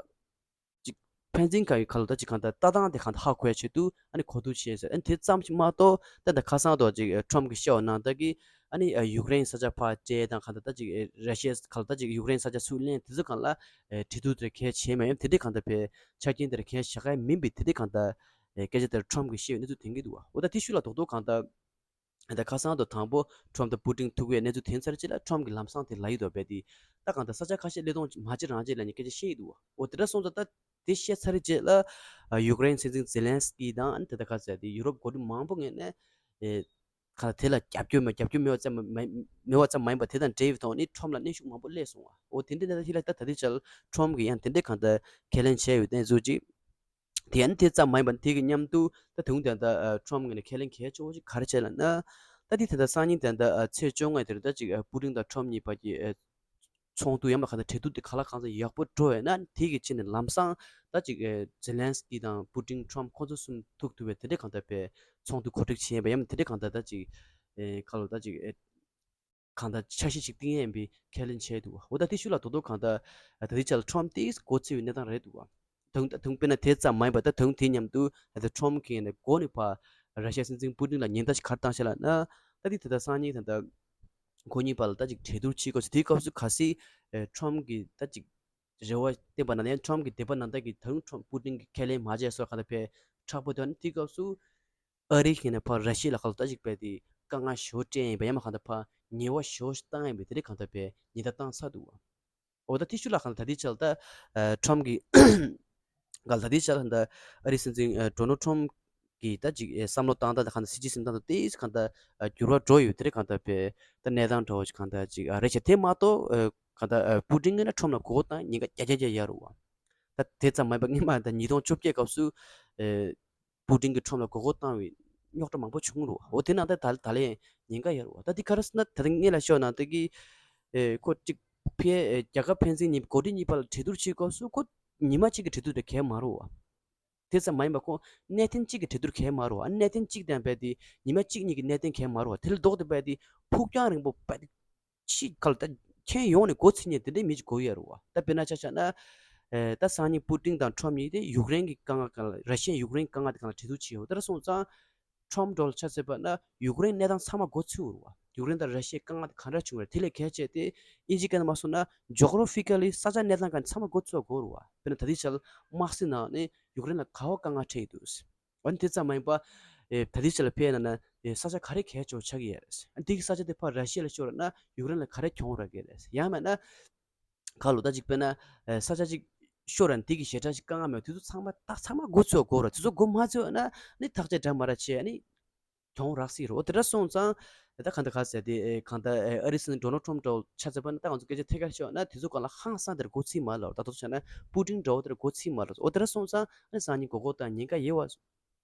ཅིག་ཕན་ཚུན་ག་ཡི་ག་ལོ་ད་ཅིག་གང་ལྟར་ལྟ་སྟངས་དེ་གང་ལྟར་ཧ་གོ་ཡ་ཆེད་དུ་ཨ་ནི་གོ་བསྡུར་བྱས་ཟེར། ཨ་ནི་དེ་ཙམ་ཞིག་མ་གཏོགས་ད་ད་ཁ་སང་དུ་ཅིག་ཨེ་ཁྲོམ་གྱི་བཤད་པ་ནང་ལྟར་གྱི་ཨ་ནི་ཨེ་ཡུཀ་རེན་ས་ཆ་ཕར་སྤྲད་དང་གང་ལྟར་ད་ཅིག་ཨེ་ར་ཤི་ཡ་ག་ལོ་ད་ཅིག་ཡུཀ་རེན་ས་ཆ་ཚུར་ལེན་དེ་ཚོ་གང་ལ་ཨེ་གྲོས་བསྡུར་དེ་གལ་ཆེ་མ་ཡིན་དེ་འདྲའི་གང་ལྟར་བའི་ཆ་རྐྱེན་དེར་གལ་བཞག་ག་མིན་པའི་དེ་འདྲའི་གང་ལྟར། ཨེ་སྐད་ཆ་དེར་ཁྲོམ་གྱིས་བཤད་པའི་གནས་ཚུལ་ཐོན་གྱི་འདུག་བ། འོ་ད་དེ་ཤུལ་ལ་རྡོག་རྡོག་གང་ལྟར། ད་ཁ་སང་དུ་དང་པོ་ཁྲོམ་དང་པུ་ཏིན་ཐུག་པའི་གནས་ཚུལ་ཐོན་ཚར་རྗེས་ལ་ཁྲོམ་གྱི་ལམ་སང་དེ་ལ་ཡོད་དོ་བས་དེ། ད་གང་ལྟར་ས་ཆ་ཁ་ཤས་སླེབས་གཏོང་མ་བྱེད་རང་བྱེད་ལ་ནི་སྐད་ཆ་བཤད་ཀྱི་འདུག་བ། འོ་དེ་འདྲ་སོང་ཙང་ད་དེ་བཤད་ཚར་རྗེས་ལ། ཡུཀ་རེན་སྲིད་འཛིན་ཛེ་ལན་སི་ཀི་དང་ཨ་ནི་དེ་ད་ཁ་ཟེར་དེ་ཡུ་རོབ་འགོ་ཁྲིད་མང་པོ་ངོས་ནས། ཨེ། གང་ལྟར་དེ་ལ་རྒྱབ་སྐྱོར་མེད་རྒྱབ་སྐྱོར་མེད་པ་ཙམ་མ་མེད་པ་ཙམ་མ་ཡིན་པ་དེ་དང་འབྲེལ་བའི་ཐོག་ནས་ཁྲོམ་ལ་གནོན་ཤུགས་མང་པོ་སླེབས་སོང་བ། འོ་དེ་འདྲ་ནས་ད་ཧི་ལ་ད་ད་ལྟའི་ཆར་ཁྲོམ་གྱིས་ཡང་དེ་འདྲའི་གང་ལྟར་ཁས་ལེན་བྱས་ཡོད་གནས་ཚུལ་ཅིག་དེ་ཡང་དེ་ཙམ་མ་ཡིན་པར་དེ་གི་མཉམ་དུ་ད་དུང་ད་ལྟ་ཁྲོམ་ངོས་ནས་ཁས་ལེན་གལ་ཆེ་བོ་ཞིག་ག་རེ་བྱས་ལབ་ན། ད་དེ་ད་ལྟ་སང་ཉིན་ད་ལྟ་ཚེས་བཅོ་ལྔ་དེར་ད་ཅིག་པུ་ཏིན་དང་ཁྲོམ་གཉིས་བར་གྱི་ཚོགས་འདུ་ཡང་མ་གང་ལྟར་གྲོས་བསྡུར་དེ་ག་ལ་གང་ཚ་ཡག་པོ་འགྲོ་བས་ན་དེ་གི་ཕྱི་ནས་ལམ་སང་ད་ཅིག་ཛེ་ལན་སི་ཀི་དང་པུ་ཏིན་ཁྲོམ་ཁོ་ཚོ་གསུམ་ཐུག་ཐུབ་པའི་དེ་འདྲའི་གང་ལྟར་པའི་ཚོགས་འདུ་གོ་སྒྲིག་བྱས་པ་ཡང་དེ་འདྲའི་གང་ལྟར་ད་ཅིག་ཁ་ལོ་ད་ཅིག་གང་ལྟར་འཆར་གཞི་ཞིག་བཏིང་ཡས་པའི་ཁས་ལེན་བྱས་འདུག་བ། འོ་ད་དེ་ཤུལ་ལ་རྡོག་རྡོག་གང་ལྟར་ད་ལྟའི་ཆར་ལ་ཁྲོམ་དེ་འགོ་ཚུགས་པའི་གནས་སྟངས་རེད་འདུག་བ། ད་དུང་ད་དུང་དཔེར་ན་དེ་ཙམ་མ་ཡིན་པ་ད་དུང་དེའི་མཉམ་དུ་ད་ལྟ་ཁྲོམ་གྱི་ནས་འགོ་ནས་ཕར་ར་ཤི་ཡ་སྲིད་འཛིན་པུ་ཏིན་ལ་ཉེན་བརྡ་ཞིག་ག་རེ་བཏང་ཤག་ལབ་ན། ད་དེ་ད་ལྟ་སང་ཉིན་ད་ལྟ་ཁོ་གཉིས་བར་ལ་ད་ཅིག་གྲོས་བསྡུར་བྱེད་དགོས་ཟེར་དེའི་སྐབས་སུ་གལ་སྲིད་ཁྲོམ་གྱི་ད་ཅིག་རེ་བ་བསྟན་པ་ན་ཡང་ཁྲོམ་གྱི་འདོད་པ་ནང་ལྟར་གྱི་ད་དུང་ཁྲོམ་པུ་ཏིན་གྱིས་ཁས་ལེན་མ་བྱས་སོགས་གང་ལྟར་ཕར་དྲག་པོ་དོན་དེའི་སྐབས་སུ། ཨ་རིའི་ངོས་ནས་ཕར་ར་ཤི་ཡ་ལ་ཁ་ལོ་ད་ཅིག་བས་དེ་དཀའ་ངལ་ཞེ་པོ་སྤྲད་ཡིན་པ་ཡང་མ་གང་ལྟར་ཕར་ཉེས་པ་ཞེ་པོ་ཞིག་བཏང་ཡིན་པ་དེ་འདྲའི་གང་ལྟར་བས་ཉེན་བརྡ་བཏང་ཚར་འདུག་བ། འོ་ད་དེ་ཤུལ་ལ་གང་ལྟར་ད་ལྟའི་ཆར་ད་ཁྲོམ་གྱི་གང་ལྟར་ད་ལྟའི་ཆར་ད་ཨ་རིའི་སྲིད་འཛིན་ཌོ་ནལ་ཁྲོམ་གྱིས་ད་ཅིག་བསམ་བློ་བཏང་སྟངས་དང་གང་ལྟར་སྲིད་ཇུས་འཛིན་སྟངས་དང་ཏོག་ཙམ་གང་ལྟར་འགྱུར་བ་འགྲོ་ཡོད་དེ་འདྲའི་གང་ལྟར་བས་ད་གནས་སྟངས་འདྲ་བོ་ཞིག་གང་ལྟར་ཅིག་རེད་ཤག་དེ་མ་གཏོགས་གང་ལྟར་པུ་ཏིན་ངོས་ནས་ཁྲོམ་ལ་མགོ་སྐོར་བཏང་ཉེན་ཁ་བརྒྱ་ཆ་བརྒྱ་ཡོད་རེད་བ། ད་དེ་ཙམ་མ་ཡིན་པ་སྔོན་མ་ད་ཉིས་སྟོང་བཅོ་བརྒྱད་སྐབས་སུ། པུ་ཏིན་གྱིས་ཁྲོམ་ལ་མགོ་སྐོར་བཏང་བའི་རྙོག་དྲ་མང་པོ་བྱུང་རུང་། འོ་དེ་ནང་ད་ད་ད་ལན་ ཉེན་ཁ་ཡོད་རེད་བ། ད་འདི་ག་རེ་ཟེར་ན་ད་ལྟ་སྔོན་ལ་ཤོད་ན་ད་གི་ཨེ་ཁོ་གཅིག་ཕེ་ཨེ་རྒྱལ་ཁབ་ཕན་ཚུན་གཉིས་འགོ་ཁྲིད་གཉིས་བར་ལ་གྲོས་བསྡུར་བྱེད་སྐབས་སུ་ཁོ་ཉི་མ་གཅིག་གི་གྲོས་བསྡུར་དེ་གལ་མ་རེད་བ། དེ་ཙམ་མ་ཡིན་པ་ཁོ་གནད་དོན་གཅིག་གི་གྲོས་བསྡུར་གལ་མ་རེད་བ། གནད་དོན་གཅིག་དང་རྦད་དེ་ཉི་མ་གཅིག་གཉིས་ཀྱི་གནད་དོན་གལ་མ་རེད་བ། དེ་ལས་ལྡོག་སྟེ་རྦད་དེ་ཕུགས་རྒྱང་རིང་པོ་རྦད་དེ་ཕྱི་ཁ་ལ་ད་ཁྱོན་ཡོངས་ནས་འགོ་ཚུགས་མཁན་དེ་འདྲའི་མི་ཅིག་དགོས་ཀྱི་ཡོད་རེད་བ། ད་དཔེར་ན་ཆ་བཞག་ན་ཨེ་ད་སང་ཉིན་པུ་ཏིན་དང་ཁྲོམ་གཉིས་དེ་ཡུཀ་རེན་གྱི་དཀའ་ངལ་སྒང་ལ་ར་ཤི་ཡས་ཡུཀ་རེན་དཀའ་ངལ་དེ་སྒང་ལ་གྲོས་བསྡུར་བྱས་ཡོད། དེ་འདྲ་སོང་ཙང་ཁྲོམ་འགྲོ་ལ་ཆ་མཚོན་པ་ན་ཡུཀ་རེན་གནས་སྟངས་ཚང་མ་འགོ་ཚུགས་རེད་བ། ཡུཀ་རེན་དང་ར་ཤི་ཡའི་དཀའ་ངལ་དེ་ག་འདྲ་བྱུང་བ་རེད། དེ་ལས་གལ་ཆེ་དེ་དབྱིན་ཇིའི་སྐད་ནང་མ་སོང་ན་ཇོ་གྷ་ར་ཕི་ཀ་ལི་ས་ཆ་གནས་སྟངས་སྒང་ཚང་མ་འགོ་ཚུགས་དགོས་རེད་བ། དཔེར་ན་ད་ལྟའི་ཆར་དམག་སྲིད་ནང་ནས་ཡུཀ་རེན་ལ་ག་བ་དཀའ་ངལ་འཕྲད་ཡོད་འདུག། འོན་དེ་ཙམ་མ་ཡིན་པ། ཨེ་ད་ལྟའི་ཆར་ལ་ཕེབས་ན་ན་ཨེ་ས་ཆ་ག་རེ་གལ་ཆེ་བ་ཆགས་ཀྱི་ཡོད་རེད། ཨ་འདི་གི་ས་ཆ་དེ་ཕར་ར་ཤི་ཡ་ལ་ཤོར་ན་ཡུཀ་རེན་ལ་ག་རེ་གྱོང་རག་གི་རེད། ཡང་མིན་ན་ག་ལོ་ད་ཅིག་དཔེར་ན་ཨེ་ས་ཆ་ཅིག་ཤོར་ར་འདི་གི་ཞེ་དྲག་ཅིག་དཀའ་ངལ་མེད་དུས་ཚོད་ཚང་མ་ད་ཚང་མ་འགོ་ཚུགས་དགོས་རེད། དུས་ཚོད་འགོ་མ་ཚུགས་ན་ནི་ཐག་གཅོད་འདྲ་མ་འདྲ་བྱས་ནི་གྱོང་རག་སྲིད་རེད། འོ་དེ་འདྲ་སོང་ཙང་ད་གང་ལྟར་ག་ཟེར་དེ་ཨེ་གང་ལྟར་ཨེ་ཨ་རིའི་སྲིད་འཛིན་ཌོ་ནལ་ཊམ་འདྲ་བོ་ཆ་མཚོན་པ་ན་ད་ང་ཚོ་སྐད་ཆ་ཐད་ཀར་ཤོད་ན་དེ་ཚོ་སྒང་ལ་ཧང་སང་དེར་འགོ་ཚུགས་མ་ལབ། ད་དུང་བྱས་ན་པུ་ཏིན་འདྲ་བོ་དེར་འགོ་ཚུགས་མ་ལབ། འོ་དེ་འདྲ་སོང་ཙང་ཨ་ནི་སང་ཉིན་མགོ་སྐོར་དང་ཉེན་ཁ་ཡོད་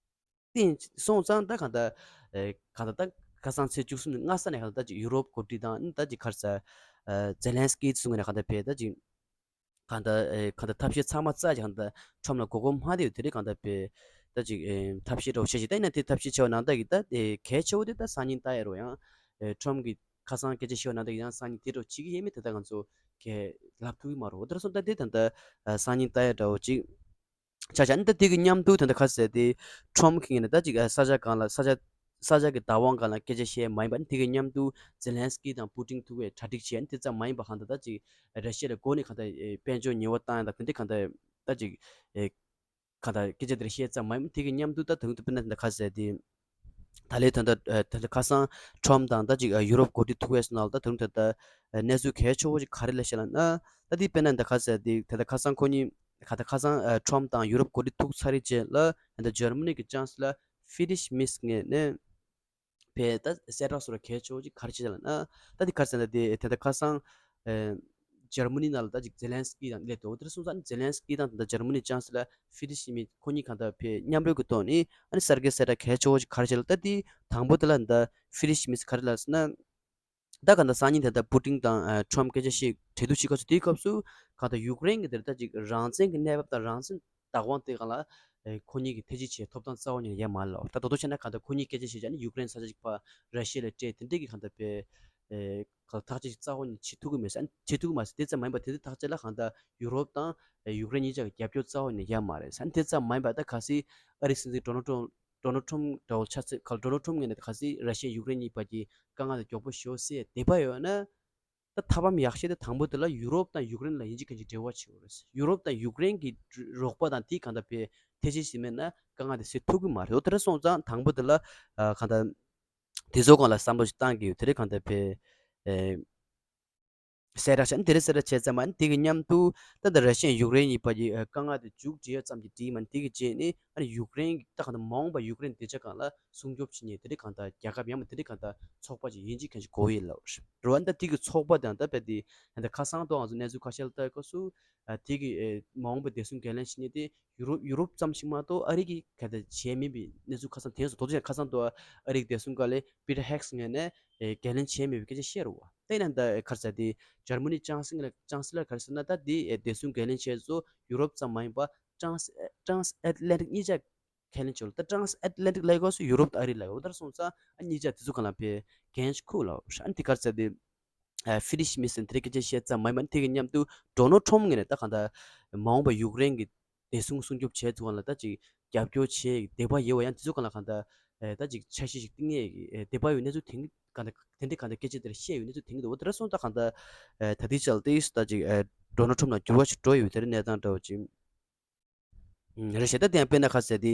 བ། དེ་སོང་ཙང་ད་གང་ལྟར་ཨེ་གང་ལྟར་ད་ཁ་སང་ཚེས་བཅུ་གསུམ་ནས་སྔ་ས་ནས་གང་ལྟར་ད་ཅིག་ཡུ་རོབ་འགོ་ཁྲིད་དང་ཨ་ནི་ད་ཅིག་ག་རེ་ཟེར་ཨེ་ཛེ་ལན་སི་ཀི་ཚོ་ནས་གང་ལྟར་ཕེབས་ད་ཅིག་གང་ལྟར་ཨེ་གང་ལྟར་ཐབས་ཤེས་ཚང་མ་རྩ་ཅིག་གང་ལྟར་ཁྲོམ་ལ་མགོ་སྐོར་མ་བསྡད་ཡོད། དེ་རིང་གང་ལྟར་དཔེ་ད་ཅིག་ཨེ་ཐབས་ཤེས་འདྲ་བོ་བྱས་ཤིག་ད་ཡིན་ན་དེ་ཐབས་ཤེས་ཆེ་བ་ནང་ལྟ་གི་ད་ཨེ་གལ་ཆེ་བོ་དེ་ད་སང་ཉིན་ལྟ་ཡ་རོ་ཡང་ཨེ་ཁྲོམ་གྱི་ཁ་སང་སྐད་ཆ་བཤད་པ་ནང་ལྟ་གི་ཡང་སང་ཉིན་དེ་འདྲ་བོ་བྱེད་ཀྱི་ཡོད་མེད་དེ་ད་ང་ཚོ་གས་ལབ་ཐུབ་ཀྱི་མ་རེད། འོ་དེ་འདྲ་སོང་ད་དེ་ད་ལྟ་ཨེ་སང་ཉིན་ལྟ་ཡ་འདྲ་བོ་ཅིག་ཆ་བཞག་ནི་ད་དེ་གི་མཉམ་དུ་ད་ལྟ་ག་ཟེར་དེ་ཁྲོམ་གྱི་ངོས་ནས་ད་ཅིག་ཨེ་ས་ཆ་སྒང་ལ་ས་ཆ་ས་ཆ་གི་བདག་དབང་སྒང་ལ་སྐད་ཆ་བཤད་མ་ཡིན་པ་ནི་དེ་གི་མཉམ་དུ་ཛེ་ལན་སི་ཀི་དང་པུ་ཏིན་ཐུག་པའི་གྲ་སྒྲིག་བྱས་ནི་དེ་ཙམ་མ་ཡིན་པ་གང་ལྟར་ད་ཅིག་ར་ཤི་ཡ་ལ་འགོ་ནས་གང་ལྟར་ཨེ་དཔལ་འབྱོར་ཉེས་པ་བཏང་ཡ་དང་དེ་འདྲ་གང་ལྟར་ད་ཅིག་ཨེ་གང་ལྟར་སྐད་ཆ་དེ་འདྲ་བཤད་ཙམ་མ་ཡིན་དེ་གི་མཉམ་དུ་ད་དུང་དུ་དཔེར་ན་ད་ལྟ་ག་ཟེར་དེ་ད་ལོའི་ད་ལྟ་ཨེ་ད་ལྟ་ཁ་སང་ཁྲོམ་དང་ད་ཅིག་ཨེ་ཡུ་རོབ་འགོ་ཁྲིད་ཐུག་པའི་ནང་ལ་ད་དུང་ད་ལྟ་ཨེ་གནས་ཚུལ་གལ་ཆེ་བོ་ཅིག་ག་རེ་ལབ་ཤེས་ལབ་ན་ད་དེ་དཔེར་ན་ད་ག་ཟེར་དེ་ད་ལྟ་ཁ་སང་ཁོ་གཉིས་ག་ད་ཁ་སང་ཨ་ཁྲོམ་དང་ཡུ་རོབ་འགོ་ཁྲིད་ཐུག་ཚར་རེད་རྗེས་ལ་ཨ་ད་འཇར་མ་ནི་གི་ཅང་སི་ལར་ཧྥི་རི་ཤི་མེར་ངོས་ནས་ཕེ་ད་གསལ་བསྒྲགས་སོགས་ལ་གལ་ཆེ་བོ་ཅིག་ག་རེ་བྱས་ལབ་ན་ད་དེ་ག་རེ་ཟེར་ན་དེ་ད་ལྟ་ཁ་སང་ཨ་འཇར་མ་ནི་ནང་ལ་ད་ཅིག་ཛེ་ལན་སི་ཀི་དང་སླེབས་འདུག་དེར་སོང་ཙང་ཛེ་ལན་སི་ཀི་དང་ད་ལྟ་འཇར་མ་ནི་ཅང་སི་ལར་ཧྥི་རི་ཤི་མེར་ཁོ་གཉིས་གང་ལྟར་ཕེ་མཉམ་རུབ་ཀྱི་ཐོག་ནས་ཨ་ནི་གསར་འགོད་གསལ་བསྒྲགས་གལ་ཆེ་བོ་ཅིག་ག་རེ་བྱས་ལབ་ད་དེ་དང་པོ་དེ་ལ་ད་ཧྥི་རི་ཤི་མེར་ག་རེ་ལབ་ཟེར་ན། ད་ག་ད་སང་ཉིན་དེ་ལྟར་པུ་ཏིན་དང་ཨ་ཁྲོམ་སྐད་ཆ་བཤད་གྲོས་བསྡུར་བྱེད་སྐབས་སུ་དེའི་སྐབས་སུ་ག་ད་ཡུཀ་རེན་གྱི་དེར་ད་ཅིག་རང་བཙན་གྱི་གནས་བབ་དང་རང་བཙན་བདག་དབང་དེ་སྒང་ལ་ཨེ་ཁོ་གཉིས་ཀྱི་ཐེ་བྱུས་བྱེད་ཐོབ་ཐང་རྩ་བ་ཉིད་ནས་ཡོད་མ་རེད་ལབ། ད་དོ་དོ་བྱས་ན་ག་ད་ཁོ་གཉིས་སྐད་ཆ་བཤད་བྱས་ནས་ཡུཀ་རེན་ས་ཆ་ཅིག་ཕར་ར་ཤི་ཡ་ལ་སྤྲད་དེ་འདྲས་ཀྱི་ག་ད་པའི་ཨེ་ག་ཐག་གཅོད་ཅིག་རྩ་བ་ཉིད་ནས་བྱེད་ཐུབ་ཀྱི་མེད་ཟེར། བྱེད་ཐུབ་ཀྱི་མ་ཟད་དེ་ཙམ་མ་ཡིན་པར་དེ་འདྲའི་ཐག་གཅོད་ལ་ག་ད་ཡུ་རོབ་དང་ཨེ་ཡུཀ་རེན་གཉིས་ཆ་གི་རྒྱབ་སྐྱོར་རྩ་བ་ཉིད་ནས་ཡོད་མ་རེད་ཟེར། དེ་ཙམ་མ་ཡིན་པར་ད་གལ་སྲིད་ཨ་རིའི་སྲིད་འཛིན་ཌོ་ནལ་ཊམ་ཌོ་ནལ་ཊམ་འདྲ་བོ་ཆ་ཚད་ག་ཌོ་ནལ་ཊམ་ངོས་ནས་གལ་སྲིད་ར་ཤི་ཡ་ཡུཀ་རེན་གཉིས་བར་གྱི་དཀའ་ངལ་དེ་མགྱོགས་པོ་ཞེ་པོ་སེལ་ཡ་དད་པ་ཡོད་ན། ད་ཐབས་ལམ་ཡག་ཤོས་དེ་དང་པོ་དེ་ལ་ཡུ་རོབ་དང་ཡུཀ་རེན་ལ་ཡིན་གཅིག་མིན་གཅིག་འབྲེལ་བ་བྱེད་དགོས་རེད། ཡུ་རོབ་དང་ཡུཀ་རེན་གྱི་རོགས་པ་དང་དེའི་གང་ལྟར་པའི་ཐེ་བྱུས་ཤིག་མེད་ན་དཀའ་ངལ་དེ་སེལ་ཐུབ་ཀྱི་མ་རེད། འོ་དེ་འདྲ་སོང་ཙང་དང་པོ་དེ་ལ་ཨ་གང་ལྟར་དེ་ཚོ་སྒང་ལ་བསམ་བློ་ཞིག་བཏང་གི་ཡོད། དེ་རིང་གང་ལྟར་པའི་ཨེ། གསལ་བསྒྲགས་བྱས་ནས་དེ་རིང་གསལ་བསྒྲགས་བྱས་ཙམ་མ་ནི་དེ་གི་མཉམ་དུ་ད་ལྟ་ར་ཤི་ཡ་ཡུཀ་རེན་གཉིས་བར་གྱི་ཨ་དཀའ་ངལ་དེ་མཇུག་སྒྲིལ་ཡ་ཙམ་གྱིས་འགྲིག་མ་ནི་དེ་གི་རྗེས་ནས་ཨ་ནི་ཡུཀ་རེན་གྱི་ད་གང་ལྟར་མ་འོངས་པ་ཡུཀ་རེན་བདེ་འཇགས་སྒང་ལ་སྲུང་སྐྱོབ་བྱེད་མཁན་དེ་འདྲའི་གང་ལྟར་རྒྱལ་ཁབ་ཡང་མིན་དེ་འདྲའི་གང་ལྟར་ཚོགས་པ་ཅིག་ཡིན་གཅིག་མིན་གཅིག་དགོས་ཡོད་ལབ་རེད་བ། ད་དེ་གི་ཚོགས་པ་དང་ད་དཔེ་དེ་ད་ལྟ་ཁ་སང་ཐོག་ང་ཚོ་གནས་ཚུལ་ཁ་ཤས་ལ་ལྟ་ཡ་སྐབས་སུ་ཨ་དེ་གི་ཨེ་མ་འོངས་པ་བདེ་སྲུང་འགན་ལེན་བྱེད་མཁན་དེ་ཡུ་རོབ་ཡུ་རོབ་ཙམ་ཞིག་མ་གཏོགས་ཨ་རི་གིས་ག་ད་བྱས་མེད་པའི་གནས་ཚུལ་ཁ་སང་དེང་སང་དོ་དོ་ཅན་ཁ་སང་དུ་ཨ་རི་གི་བདེ་སྲུང་བཀའ་བློན་པི་ཏར་ཧེག་སི་ངོས་ནས་ཨེ་འགན་ལེན་བྱས་མེད་པའི་སྐད་ཆ་བཤད་རེད་བ། དེ་ཡིན་ན་ད་ཨེ་ག་རེ་ཟེར་དེ་འཇར་མ་ནི་ཅང་སི་ལར་ཅང་སི་ལར་ག་རེ་ཟེར་ན་ད་དེ་ཨེ་བདེ་སྲུང་འགན་ལེན་བྱས་ཚོ་ཡུ་རོབ་ཙམ་མ་ཡིན་པ་ཊ་རན་སི་ཊ་རན་སི་ཨེཊ་ལན་ཊིག་གཉིས་ཆ་ཁས་ལེན་བྱས་ལ། ད་ཊ་རན་སི་ཨེཊ་ལན་ཊིག་ལབ་སྐབས་སུ་ཡུ་རོབ་དང་ཨ་རི་ལབ་ཡོད། འོ་དེར་སོང་ཙང་ཨ་གཉིས་ཆ་དེ་ཚོ་གང་ལ་དཔེ་འགན་ཞིག་འཁུར་ལབ་རེད། ཨ་ནི་དེ་ག་རེ་ཟེར་དེ་ཧྥི་རི་ཤི་མེར་ཟེར་དེ་རིང་སྐད་ཆ་བཤད་ཙམ་མ་ཡིན་པ་ནི་དེ་གི་མཉམ་དུ་ཌོ་ནལ་ཊམ་ངོས་ནས་ད་གང་ལྟར་མ་འོངས་པ་ཡུཀ་རེན་གྱི་བདེ་སྲུང་སྲུང་སྐྱོབ་བྱས་ཚུལ་སྒང་ལ་ད་ཅིག་རྒྱབ་སྐྱོར་བྱེད་དད་པ་ཡོད་པ་ཡང་དེ་ཚོ་གང་ལ་གང་ལྟར་ཨེ་ད་ཅིག་འཆར་གཞི་ཞིག་བཏིང་ཡས་ཀྱི་ཨེ་དད་པ་ཡོད་གནས་ཚུལ་དེང་གང་ལྟར་དེ་འདྲའི་གང་ལྟར་སྐད་ཆ་དེར་བཤད་ཡོད་གནས་ཚུལ་དེང་གི་འདུག་འོ་དེ་འདྲ་སོང་ཙང་གང་ལྟར་ཨེ་ད་ལྟའི་ཆར་ལ་ཏོག་ཙམ་ད་ཅིག་ཨེ་ཌོ་ནལ་ཊམ་ལ་འགྱུར་བ་ཞིག་འགྲོ་ཡོད་དེ་འདྲའི་གནས་སྟངས་འདྲ་བོ་ཅིག་ཨུམ། རེད་ཤག་ད་དེ་ཡང་དཔེར་ན་ག་རེ་ཟེར་དེ།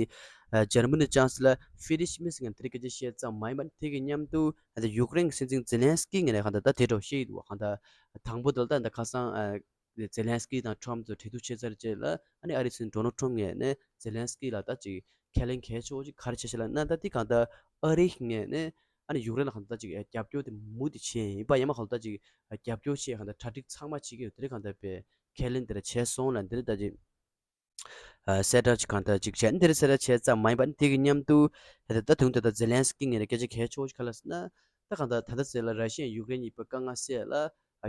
ཨ་འཇར་མ་ནི་ཅང་སི་ལར་ཧྥི་རི་ཤི་མེར་ཟེར་མཁན་དེ་རིང་སྐད་ཆ་བཤད་ཙམ་མ་ཡིན་པ་དེ་གི་མཉམ་དུ་ཨ་ད་ཡུཀ་རེན་གྱི་སྲིད་འཛིན་ཛེ་ལན་སི་ཀི་ངོས་ནས་གང་ལྟར་ད་དེ་འདྲ་བཤད་ཡོད་འདུག་བ། གང་ལྟར་དང་པོ་དེ་ལ་ད་ད་ཁ་སང་ཨ་ཛེ་ལན་སི་ཀི་དང་ཊམ་ཚོ་གྲོས་བསྡུར་བྱས་ཚར་རྗེས་ལ་ཨ་ནི་ཨ་རིའི་སྲིད་འཛིན་ཌོ་ནལ་ཊམ་ངོས་ནས་ཛེ་ལན་སི་ཀི་ལ་ད་ཅིག་ཁས་ལེན་གལ་ཆེ་བོ་ཅིག་ག་རེ་བྱས་ཤག་ལབ་ན། ད་དེ་གང་ལྟར་ཨ་རི་ངོས་ནས་ཨ་ནི་ཡུཀ་རེན་ལ་གང་ལྟར་ད་ཅིག་རྒྱབ་སྐྱོར་དེ་མུ་མཐུད་བྱས་ཡིན་པ་ཡིན་མ་གང་ལྟར་ད་ཅིག་རྒྱབ་སྐྱོར་བྱས་གང་ལྟར་གྲ་སྒྲིག་ཚང་མ་བྱེད་ཀྱི་ཡོད། དེ་རིང་གང་ལྟར་པའི་ཁས་ལེན་དེ་འདྲ་བྱས་སོང་ལབ་འདི་རེད་ད་ཅིག་ཨ་གསལ་བསྒྲགས་ཅིག་གང་ལྟར་ཅིག་བྱས་ནས་འདིར་གསལ་བསྒྲགས་བྱས་ཙམ་མ་ཡིན་པ་ནི་དེ་གི་མཉམ་དུ་ད་ད་དུང་ད་ད་ཛེ་ལན་སི་ཀི་ངོས་ནས་སྐད་ཆ་གལ་ཆེ་བོ་ཞིག་ག་རེ་ལབ་ཟེར་ན། ད་གང་ལྟར་ད་ལྟ་ཟེར་ལ་ར་ཤི་ཡ་ཡུཀ་རེན་གཉིས་པོ་དཀའ་ངལ་སེལ་ལ་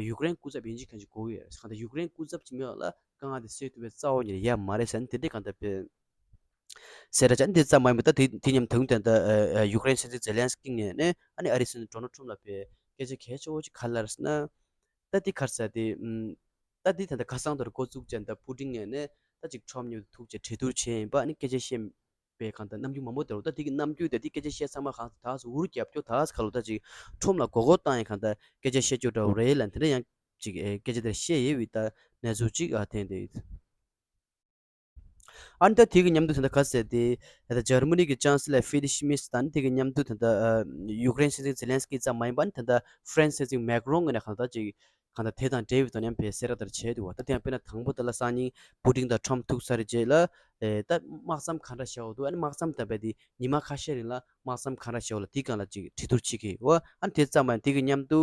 ཡུཀ་རེན་སྐུ་ཚབ་ཡིན་གཅིག་མིན་གཅིག་དགོས་ཀྱི་ཡོད། གང་ལྟར་ཡུཀ་རེན་སྐུ་ཚབ་ཅིག་མེད་པ་ལ་དཀའ་ངལ་དེ་སེལ་ཐུབ་པའི་རྩ་བ་ཉིད་ནས་ཡོད་མ་རེད་ཟེར་ནས་དེ་འདྲའི་གང་ལྟར་དཔེ་གསལ་བསྒྲགས་བྱས། འདི་ཙམ་མ་ཡིན་པར་ད་དེ་དེ་མཉམ་དུ་ད་ལྟ་ཡུཀ་རེན་སྲིད་འཛིན་ཛེ་ལན་སི་ཀི་ངོས་ནས་ཨ་ནི་ཨ་རིའི་སྲིད་འཛིན་ཌོ་ནལ་ཁྲམ་ལ་དཔེ་སྐད་ཆ་གལ་ཆེ་བོ་ཅིག་ག་རེ་ལབ་ཟེར་ན། ད་འདི་ག་རེ་ཟེར་དེ། ད་འདི་ད་ལྟ་ཁ་སང་དེར་འགོ་བཙུགས་བྱས་ད་པུ་ཏིན་ངོས་ནས་ད་ཅིག་ཁྲམ་མཉམ་དུ་ཐུག་བྱས་གྲོས་བསྡུར་བྱས་ཡིན་པ་ཨ་ནི་སྐད་ཆ་བཤད་པའི་གང་ལྟར་རྣམ་འགྱུར་མང་པོ་དེ་རུ་ད་འདི་གི་རྣམ་འགྱུར་དེ་འདི་སྐད་ཆ་བཤད་ཚང་མ་གང་ད་འུར་རྒྱབ་སྐྱོར་ད་ག་ལོ་ད་ཅིག་ཁྲམ་ལ་མགོ་སྐོར་བཏང་ཡིན་གང་ལྟར་སྐད་ཆ་བཤད་རྒྱུ་འདྲ་བོ་རེད་ལབ་དེ་འདྲ་ཡང་ཅིག་ཨེ་སྐད་ཆ་དེར་བཤད་ཡོད་པའི་ད་གནས་ཚུལ་ཅིག་ཨ་ཐོན་བསྡད་ཡོད། ཨ་ནི་ད་དེ་གི་མཉམ་དུ་ད་ལྟ་ག་ཟེར་ཏེ། ད་ལྟ་འཇར་མ་ནི་གི་ཅན་སི་ལར་ཧྥི་རི་ཤི་མེར་ཚ་དང་དེ་གི་མཉམ་དུ་ད་ལྟ་ཡུཀ་རེན་སྲིད་འཛིན་ཛེ་ལན་སི་ཀི་ཙམ་མ་ཡིན་པར་ད་ལྟ་ཧྥ་རན་སི་སྲིད་འཛིན་མེག་རོན་ངོས་ནས་གང་ལྟར་ཅིག་གང་ལྟར་དེ་དང་འབྲེལ་བའི་ཐོག་ནས་ཡང་དཔེ་གསལ་བསྒྲགས་དེ་བྱས་འདུག་བ། ད་དེ་ཡང་དཔེར་ན་དང་པོ་དེ་ལ་སང་ཉིན་པུ་ཏིན་དང་ཁྲམ་ཐུག་ཚར་རྗེས་ལ་ད་དམག་མཚམས་ག་འདྲ་བཞག་འདུག་ཨ་ནི་དམག་མཚམས་དང་བས་དེ་ཉི་མ་ཁ་ཤས་རིང་ལ་དམག་མཚམས་ག་འདྲ་བཞག་ལ་དེའི་སྒང་ལ་ཅིག་གྲོས་བསྡུར་བྱེད་ཀྱི་ཡོད། ཨ་ནི་དེ་ཙམ་མ་ཡིན་དེ་གི་མཉམ་དུ་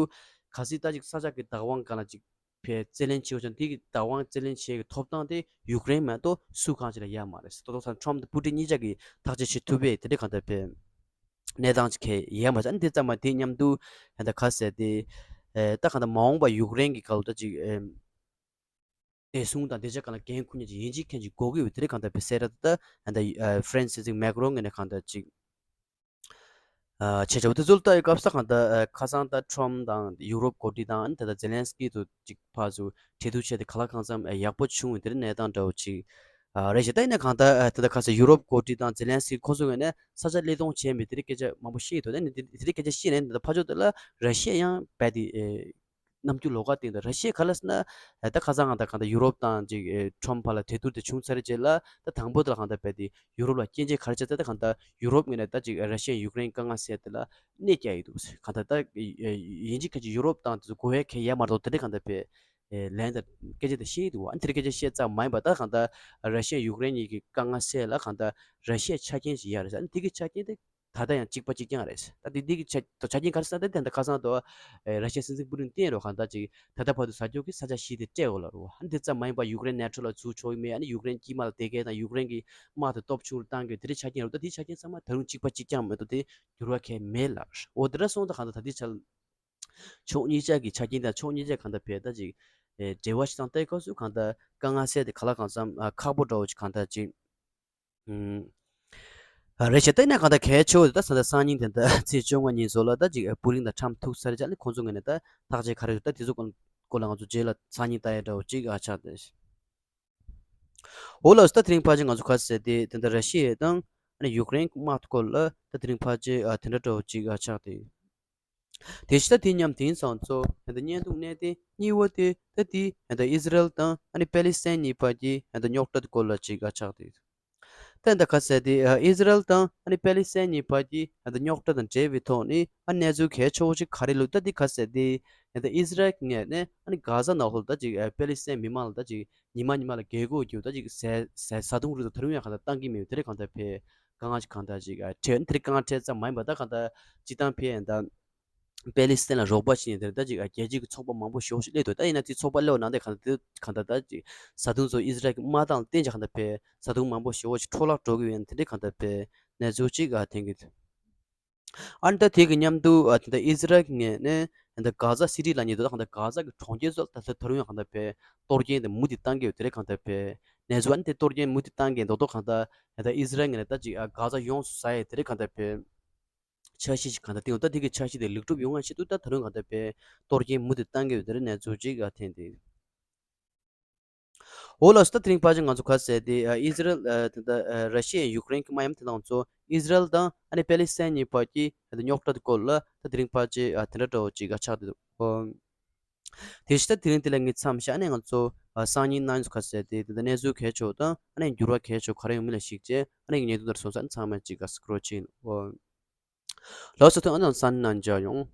གལ་སྲིད་ད་ཅིག་ས་ཆ་གི་བདག་དབང་སྒང་ལ་ཅིག་ཕའི་རྩོད་ལེན་བྱེད་དགོས་ཀྱང་དེ་གི་བདག་དབང་རྩོད་ལེན་བྱེད་ཀྱི་ཐོབ་ཐང་དེ་ཡུཀ་རེན་མ་གཏོགས་སུ་གང་ཞིག་ལ་ཡོད་མ་རེད། ད་དུང་ཁྲམ་དང་པུ་ཏིན་གཉིས་ཆ་གིས་ཐག་གཅོད་བྱེད་ཐུབ་པའི་དེ་འདྲའི་གང་ལྟར་དཔེ་གནས་སྟངས་ཅིག་གང་ཡང་ཡོད་མ་རེད། ཨ་ནི་དེ་ཙམ་མ་དེ་མཉམ་དུ་ད་ལྟ་ག་ཟེར་ཏེ། ད་གང་ལྟར་མ་འོངས་པ་ཡུཀ་རེན་གྱི་སྐབས་ལ་ད་ཅིག་བདེ་སྲུང་དང་བདེ་འཇགས་སྒང་ལ་འགན་འཁུར་མཁན་ཅིག་ཡིན་གཅིག་མཁན་ཅིག་དགོས་ཀྱི་ཡོད་པའི་དེ་འདྲའི་གང་ལྟར་དཔེ་གསལ་བསྒྲགས་ད་ད་ཧྥ་རན་སི་སྲིད་འཛིན་མེག་རོན་ངོས་ནས་གང་ལྟར་ཅིག་ཨ་བྱས་བྱས་པ་དེ་ཚོ་ལ་ལྟ་ཡི་སྐབས་སུ་གང་ལྟར་ཨ་ཁ་སང་ད་ཁྲོམ་དང་ཡུ་རོབ་འགོ་ཁྲིད་དང་ཨ་ནི་ད་ལྟ་ཛེ་ལན་སི་ཀི་དུ་གཅིག་ཕར་ཚུར་གྲོས་བསྡུར་བྱས་ཏེ་གང་ལ་གང་འཚམ་ཨ་ཡག་པོ་བྱུང་བའི་དེ་འདྲའི་གནས་སྟངས་འདྲ་བོ་ཅིག་ཨ་རེད་ཤག་ད་ཡིན་ན་གང་ལྟར་ཨ་ད་ལྟ་ཁ་སང་ཡུ་རོབ་འགོ་ཁྲིད་དང་ཛེ་ལན་སི་ཀི་ཁོང་ཚོ་ངོས་ནས་ས་ཆ་གློད་གཏོང་བྱས་མེད་དེ་འདྲའི་སྐད་ཆ་མང་པོ་བཤད་ཡོད་དོ། ཨ་ནི་དེ་དེ་འདྲའི་སྐད་ཆ་བཤད་ནས་ད་ལྟ་ཕར་ཕྱོགས་དེ་ལ་ར་ཤི་ཡ་ཡང་རྦད་དེ་ཨེ། རྣམ་འགྱུར་ལོགས་ཀ་སྟེང་དུ་ར་ཤི་ཡ་ག་ལ་ཟེར་ན། ད་ཁ་སང་ང་ད་གང་ལྟར་ཡུ་རོབ་དང་ཅིག་ཁྲོམ་བར་ལ་གྲོས་བསྡུར་དེ་བྱུང་ཚར་རྗེས་ལ་ད་དང་པོ་དེ་ལ་གང་ལྟར་རྦད་དེ་ཡུ་རོབ་ལ་སྐྱོན་བརྗོད་ག་རེ་བྱས་ཚར། ད་གང་ལྟར་ཡུ་རོབ་ངོས་ནས་ད་ཅིག་ར་ཤི་ཡ་ཡུཀ་རེན་དཀའ་ངལ་སེལ་དེ་ལ་གནོད་བསྐྱལ་ཡོད་འདུག་གང་ལྟར་ད་ཡིན་གཅིག་མིན་གཅིག་ཡུ་རོབ་དང་དེ་ཚོ་གོ་བའི་གལ་ཡོད་མ་རེད་དོ། དེ་འདྲ་གང་ལྟར་བས་ལན་དང་སྐད་ཆ་དེ་བཤད་ཡོད་འདུག་ཨ་ནི་དེ་འདྲ་སྐད་ཆ་བཤད་ཙམ་མ་ཡིན་པ་ད་གང་ལྟར་ར་ཤི་ཡ་ཡུཀ་རེན་གཉིས་ཀྱི་དཀའ་ངལ་སེལ་ལ་གང་ལྟར་ར་ཤི་ཡའི་ཆ་རྐྱེན་ཞིག་ཡོད་རེད་ཟེར། ཨ་ནི་དེ་གི་ཆ་རྐྱེན་དེ། ད་ལྟ་ཡང་གཅིག་པ་གཅིག་རྐྱང་རེད། ད་དེ་འདི་གི་ཆ་ཆ་རྐྱེན་ག་རེ་ཟེར་ན་ད་དེ་ད་ཁ་སང་དུ་ཨེ་ར་ཤི་ཡའི་སྲིད་འཛིན་པུ་ཏིན་བསྟན་རོགས་གང་ལྟར་ཅིག་ད་ལྟ་བར་དུ་ཟ་རྒྱུ་གི་ས་ཆ་བཞི་དེ་སྤྲད་འོ་ལབ་རོགས། ཨ་ནི་དེ་ཙམ་མ་ཡིན་པར་ཡུཀ་རེན་ནེ་ཊོ་ལ་འཛུལ་ཆོག་གི་མེད། ཨ་ནི་ཡུཀ་རེན་དཀྱིལ་མ་ལ་བསྡད་མཁན་དང་ཡུཀ་རེན་གྱི་དམག་དེ་སྟོབས་ཆུང་རུ་བཏང་དགོས་དེ་འདྲའི་ཆ་རྐྱེན་རོགས། ད་དེའི་ཆ་རྐྱེན་ཚང་མ་ད་རུང་གཅིག་པ་གཅིག་རྐྱང་མེད་དོ། དེ་འགྱུར་བ་གང་ཡང་མེད་ལབ། འོ་དེ་འདྲ་སོང་ཙང་གང་ལྟར་ད་དེ་ཆ་ཕྱོགས་གཉིས་ཆ་གི་ཆ་རྐྱེན་དང་ཕྱོགས་གཉིས་ཆ་གང་ལྟར་བས་ད་ཅིག་ཨེ་འབྲེལ་བ་ཞིག་དང་ལྟ་སྐབས་སུ་གང་ལྟར་དཀའ་ངལ་སེལ་དེ་ག་ལ་གང་འཚམ་ཨ་ཁག་པོ་འདྲ་བོ་ཅིག་གང་ལྟར་ཅིག་ཨུམ། ཨ་རེད་བྱས་ད་ཡིན་ན་གང་ལྟར་གལ་ཆེ་བོ་དེ་ད་ས་ད་སང་ཉིན་དེ་འདྲ་ཚེས་བཅོ་ལྔ་ཉིན་སོགས་ལ་ད་ཅིག་པུ་ཏིན་དང་ཁྲམ་ཐུག་ཚར་རྗེས་ནས་ཁོང་ཚོ་ངོས་ནས་ད་ཐག་གཅོད་ག་རེ་ད་དེ་ཚོ་སྐོར་སྐོར་ལ་ང་ཚོ་རྗེས་ལ་སང་ཉིན་ལྟ་ཡ་འདྲ་བོ་ཅིག་ཨ་ཆགས་ཏེ། འོ་ལགས་སོ། ད་དེ་རིང་ཕལ་ཆེར་ང་ཚོ་ག་ཟེར་ཏེ་དེ་འདྲ་ར་ཤི་ཡ་དང་ཨ་ནི་ཡུཀ་རེན་གྱི་དམག་སྐོར་ལ་ད་དེ་རིང་ཕལ་ཆེར་ཨ་དེ་འདྲ་འདྲ་བོ་ཅིག་ཨ་ཆགས་ཏེ། དེ་བཞིན་ད་དེ་མཉམ་དེང་སང་ཚོ་ད་བརྙན་ཐུང་གནད་དོན་གཉིས་པ་དེ་ད་དེ་ད་ཨི་ཟི་རལ་དང་ཨ་ནི་པེ་ལི་སི་ཐན་གཉིས་བར་གྱི་ད་རྙོག་དྲ་སྐོར་ལ་ཅིག་ཨ་ཆགས་ཏེ། ད་ད་ག་ཟེར་ཏེ་ཨི་ཟི་རལ་དང་ཨ་ནི་པེ་ལི་སི་ཐན་གཉིས་བར་གྱི་ད་རྙོག་དྲ་དང་འབྲེལ་བའི་ཐོག་ནས་ཨ་གནས་ཚུལ་གལ་ཆེ་བོ་ཅིག་ག་རེ་ལུགས་ད་དེ་ག་ཟེར་ཏེ་ད་ཨི་ཟི་རལ་གྱི་ངོས་ནས་ཨ་ནི་གྷ་ཟ་ནང་ལོགས་ད་ཅིག་པེ་ལི་སི་ཐན་མི་མང་ལ་ད་ཅིག་ཉི་མ་ཉི་མ་ལ་རྒྱལ་སྒོ་རྒྱུ་ད་ཅིག་ཟས་ཟས་བཟའ་བཏུང་རིགས་དང་ད་རུང་ཡང་གང་ལྟར་བཏང་གི་མེད་པའི་དེ་རིགས་གང་ལྟར་བས་དཀའ་ངལ་ཅིག་གང་ལྟར་ཅིག་ཨ་འཕྲད། དེ་རིགས་དཀའ་ངལ་འཕྲད་ཙམ་མ་ཡིན་པ་ད་གང་ལྟར་སྤྱི་བཏང་བས་ད་པེ་ལི་སི་ཐན་ལ་རོགས་པ་བྱེད་ནས་དེ་རིགས་ད་ཅིག་ཨ་རྒྱལ་སྤྱི་གི་ཚོགས་པ་མང་པོ་ཞེ་པོ་ཞིག་སླེབས་འདུག་ད་ཡིན་ན་དེ་ཚོགས་པ་སླེབས་པ་ནང་དེ་གང་ལྟར་དེ་གང་ལྟར་ད་ཅིག་བཟའ་བཏུང་ཚོ་ཨི་ཟི་རལ་གྱིས་མ་བཏང་བརྟེན་ཅིག་གང་ལྟར་བས་བཟའ་བཏུང་མང་པོ་ཞེ་པོ་ཞིག་འཕྲོ་བརླག་འགྲོ་གི་ཡོད་ན་དེ་འདྲའི་གང་ལྟར་བས་གནས་ཚུལ་ཅིག་ཨ་ཐོན་གྱི་འདུག་ཨ་ནི་ད་དེ་གི་མཉམ་དུ་ཨ་དེ་འདྲ་ཨི་ཟི་རལ་གྱི་ངོས་ནས་ད་གྷ་ཟ་སི་ཊི་ལབ་མཁན་འདུག་ད་གང་ལྟར་གྷ་ཟ་གི་གྲོང་ཁྱེར་ཚོ་ད་ད་ད་རུང་ཡང་གང་ལྟར་བས་གཏོར་སྐྱོན་དེ་མུ་མཐུད་བཏང་གི་ཡོད། དེ་རིགས་གང་ལྟར་བས་གནས་ཚུལ་ཨ་ནི་དེ་གཏོར་སྐྱོན་མུ་མཐུད་བཏང་གི་འདུག་ད་གང་ལྟར་ད་ཨི་ཟི་རལ་ངོས་ནས་ད་ཅིག་ཨ་གྷ་ཟ་ཡོངས་སུ་ཟ་ཡས་དེ་རིགས་གང་ལྟར་བས་འཆར་གཞི་ཞིག་གང་ལྟར་བཏིང་འོང་། ད་དེ་གི་འཆར་གཞི་དེ་ལེགས་གྲུབ་ཡོང་བ་ཞིག་འདུག་ད་ད་རུང་གང་ལྟར་བས་གཏོར་སྐྱོན་མུ་མཐུད་བཏང་གི་ཡོད། དེ་རིགས་གནས་ཚུལ་ཅིག་ཨ་ཐོན་ཏེ། འོ་ལགས་སོ། ད་དེ་རིང་ཕལ་ཆེར་ང་ཚོ་ག་ཟེར་ཏེ་ཨ་ཨི་ཟི་རལ་ཨ་དེ་འདྲ་ཨ་ར་ཤི་ཡ་ཡུཀ་རེན་གྱི་མ་ཡམ་དེ་དང་ཚོ་ཨི་ཟི་རལ་དང་ཨ་ནི་པེ་ལི་སི་ཐན་གཉིས་བར་གྱི་ཨ་དེ་རྙོག་དྲ་དེ་སྐོར་ལ་ད་དེ་རིང་ཕལ་ཆེར་ཨ་དེ་འདྲ་འདྲ་བོ་ཅིག་ཨ་ཆགས་བསྡད་འདུག་ཨོ། དེ་བཞིན་ད་དེ་རིང་དེ་ལ་ངས་མཚམས་བཞག་ནས་ང་ཚོ་ཨ་སང་ཉིན་གནངས་ཉིན་ག་ཟེར་ཏེ་དེ་འདྲ་གནས་ཚུལ་གལ་ཆེ་བ་དང་ཨ་ནི་འགྱུར་བ་གལ་ཆེ་བ་ག་རེ་ཡོང་མིན་ལ་གཞིགས་བྱས་ཨ་ནི་ངས་བརྙན་ཐུང་དེར་སོང་ཙང་ཚང་མས་ཅིག་ཨ་སི་ཀྲོལ་བྱེད་ཡིན། ཨོ། ལགས་སོ། ཐོག་ཨ་ནི་སང་ཉིན་ནང་མཇལ་ཡོང་།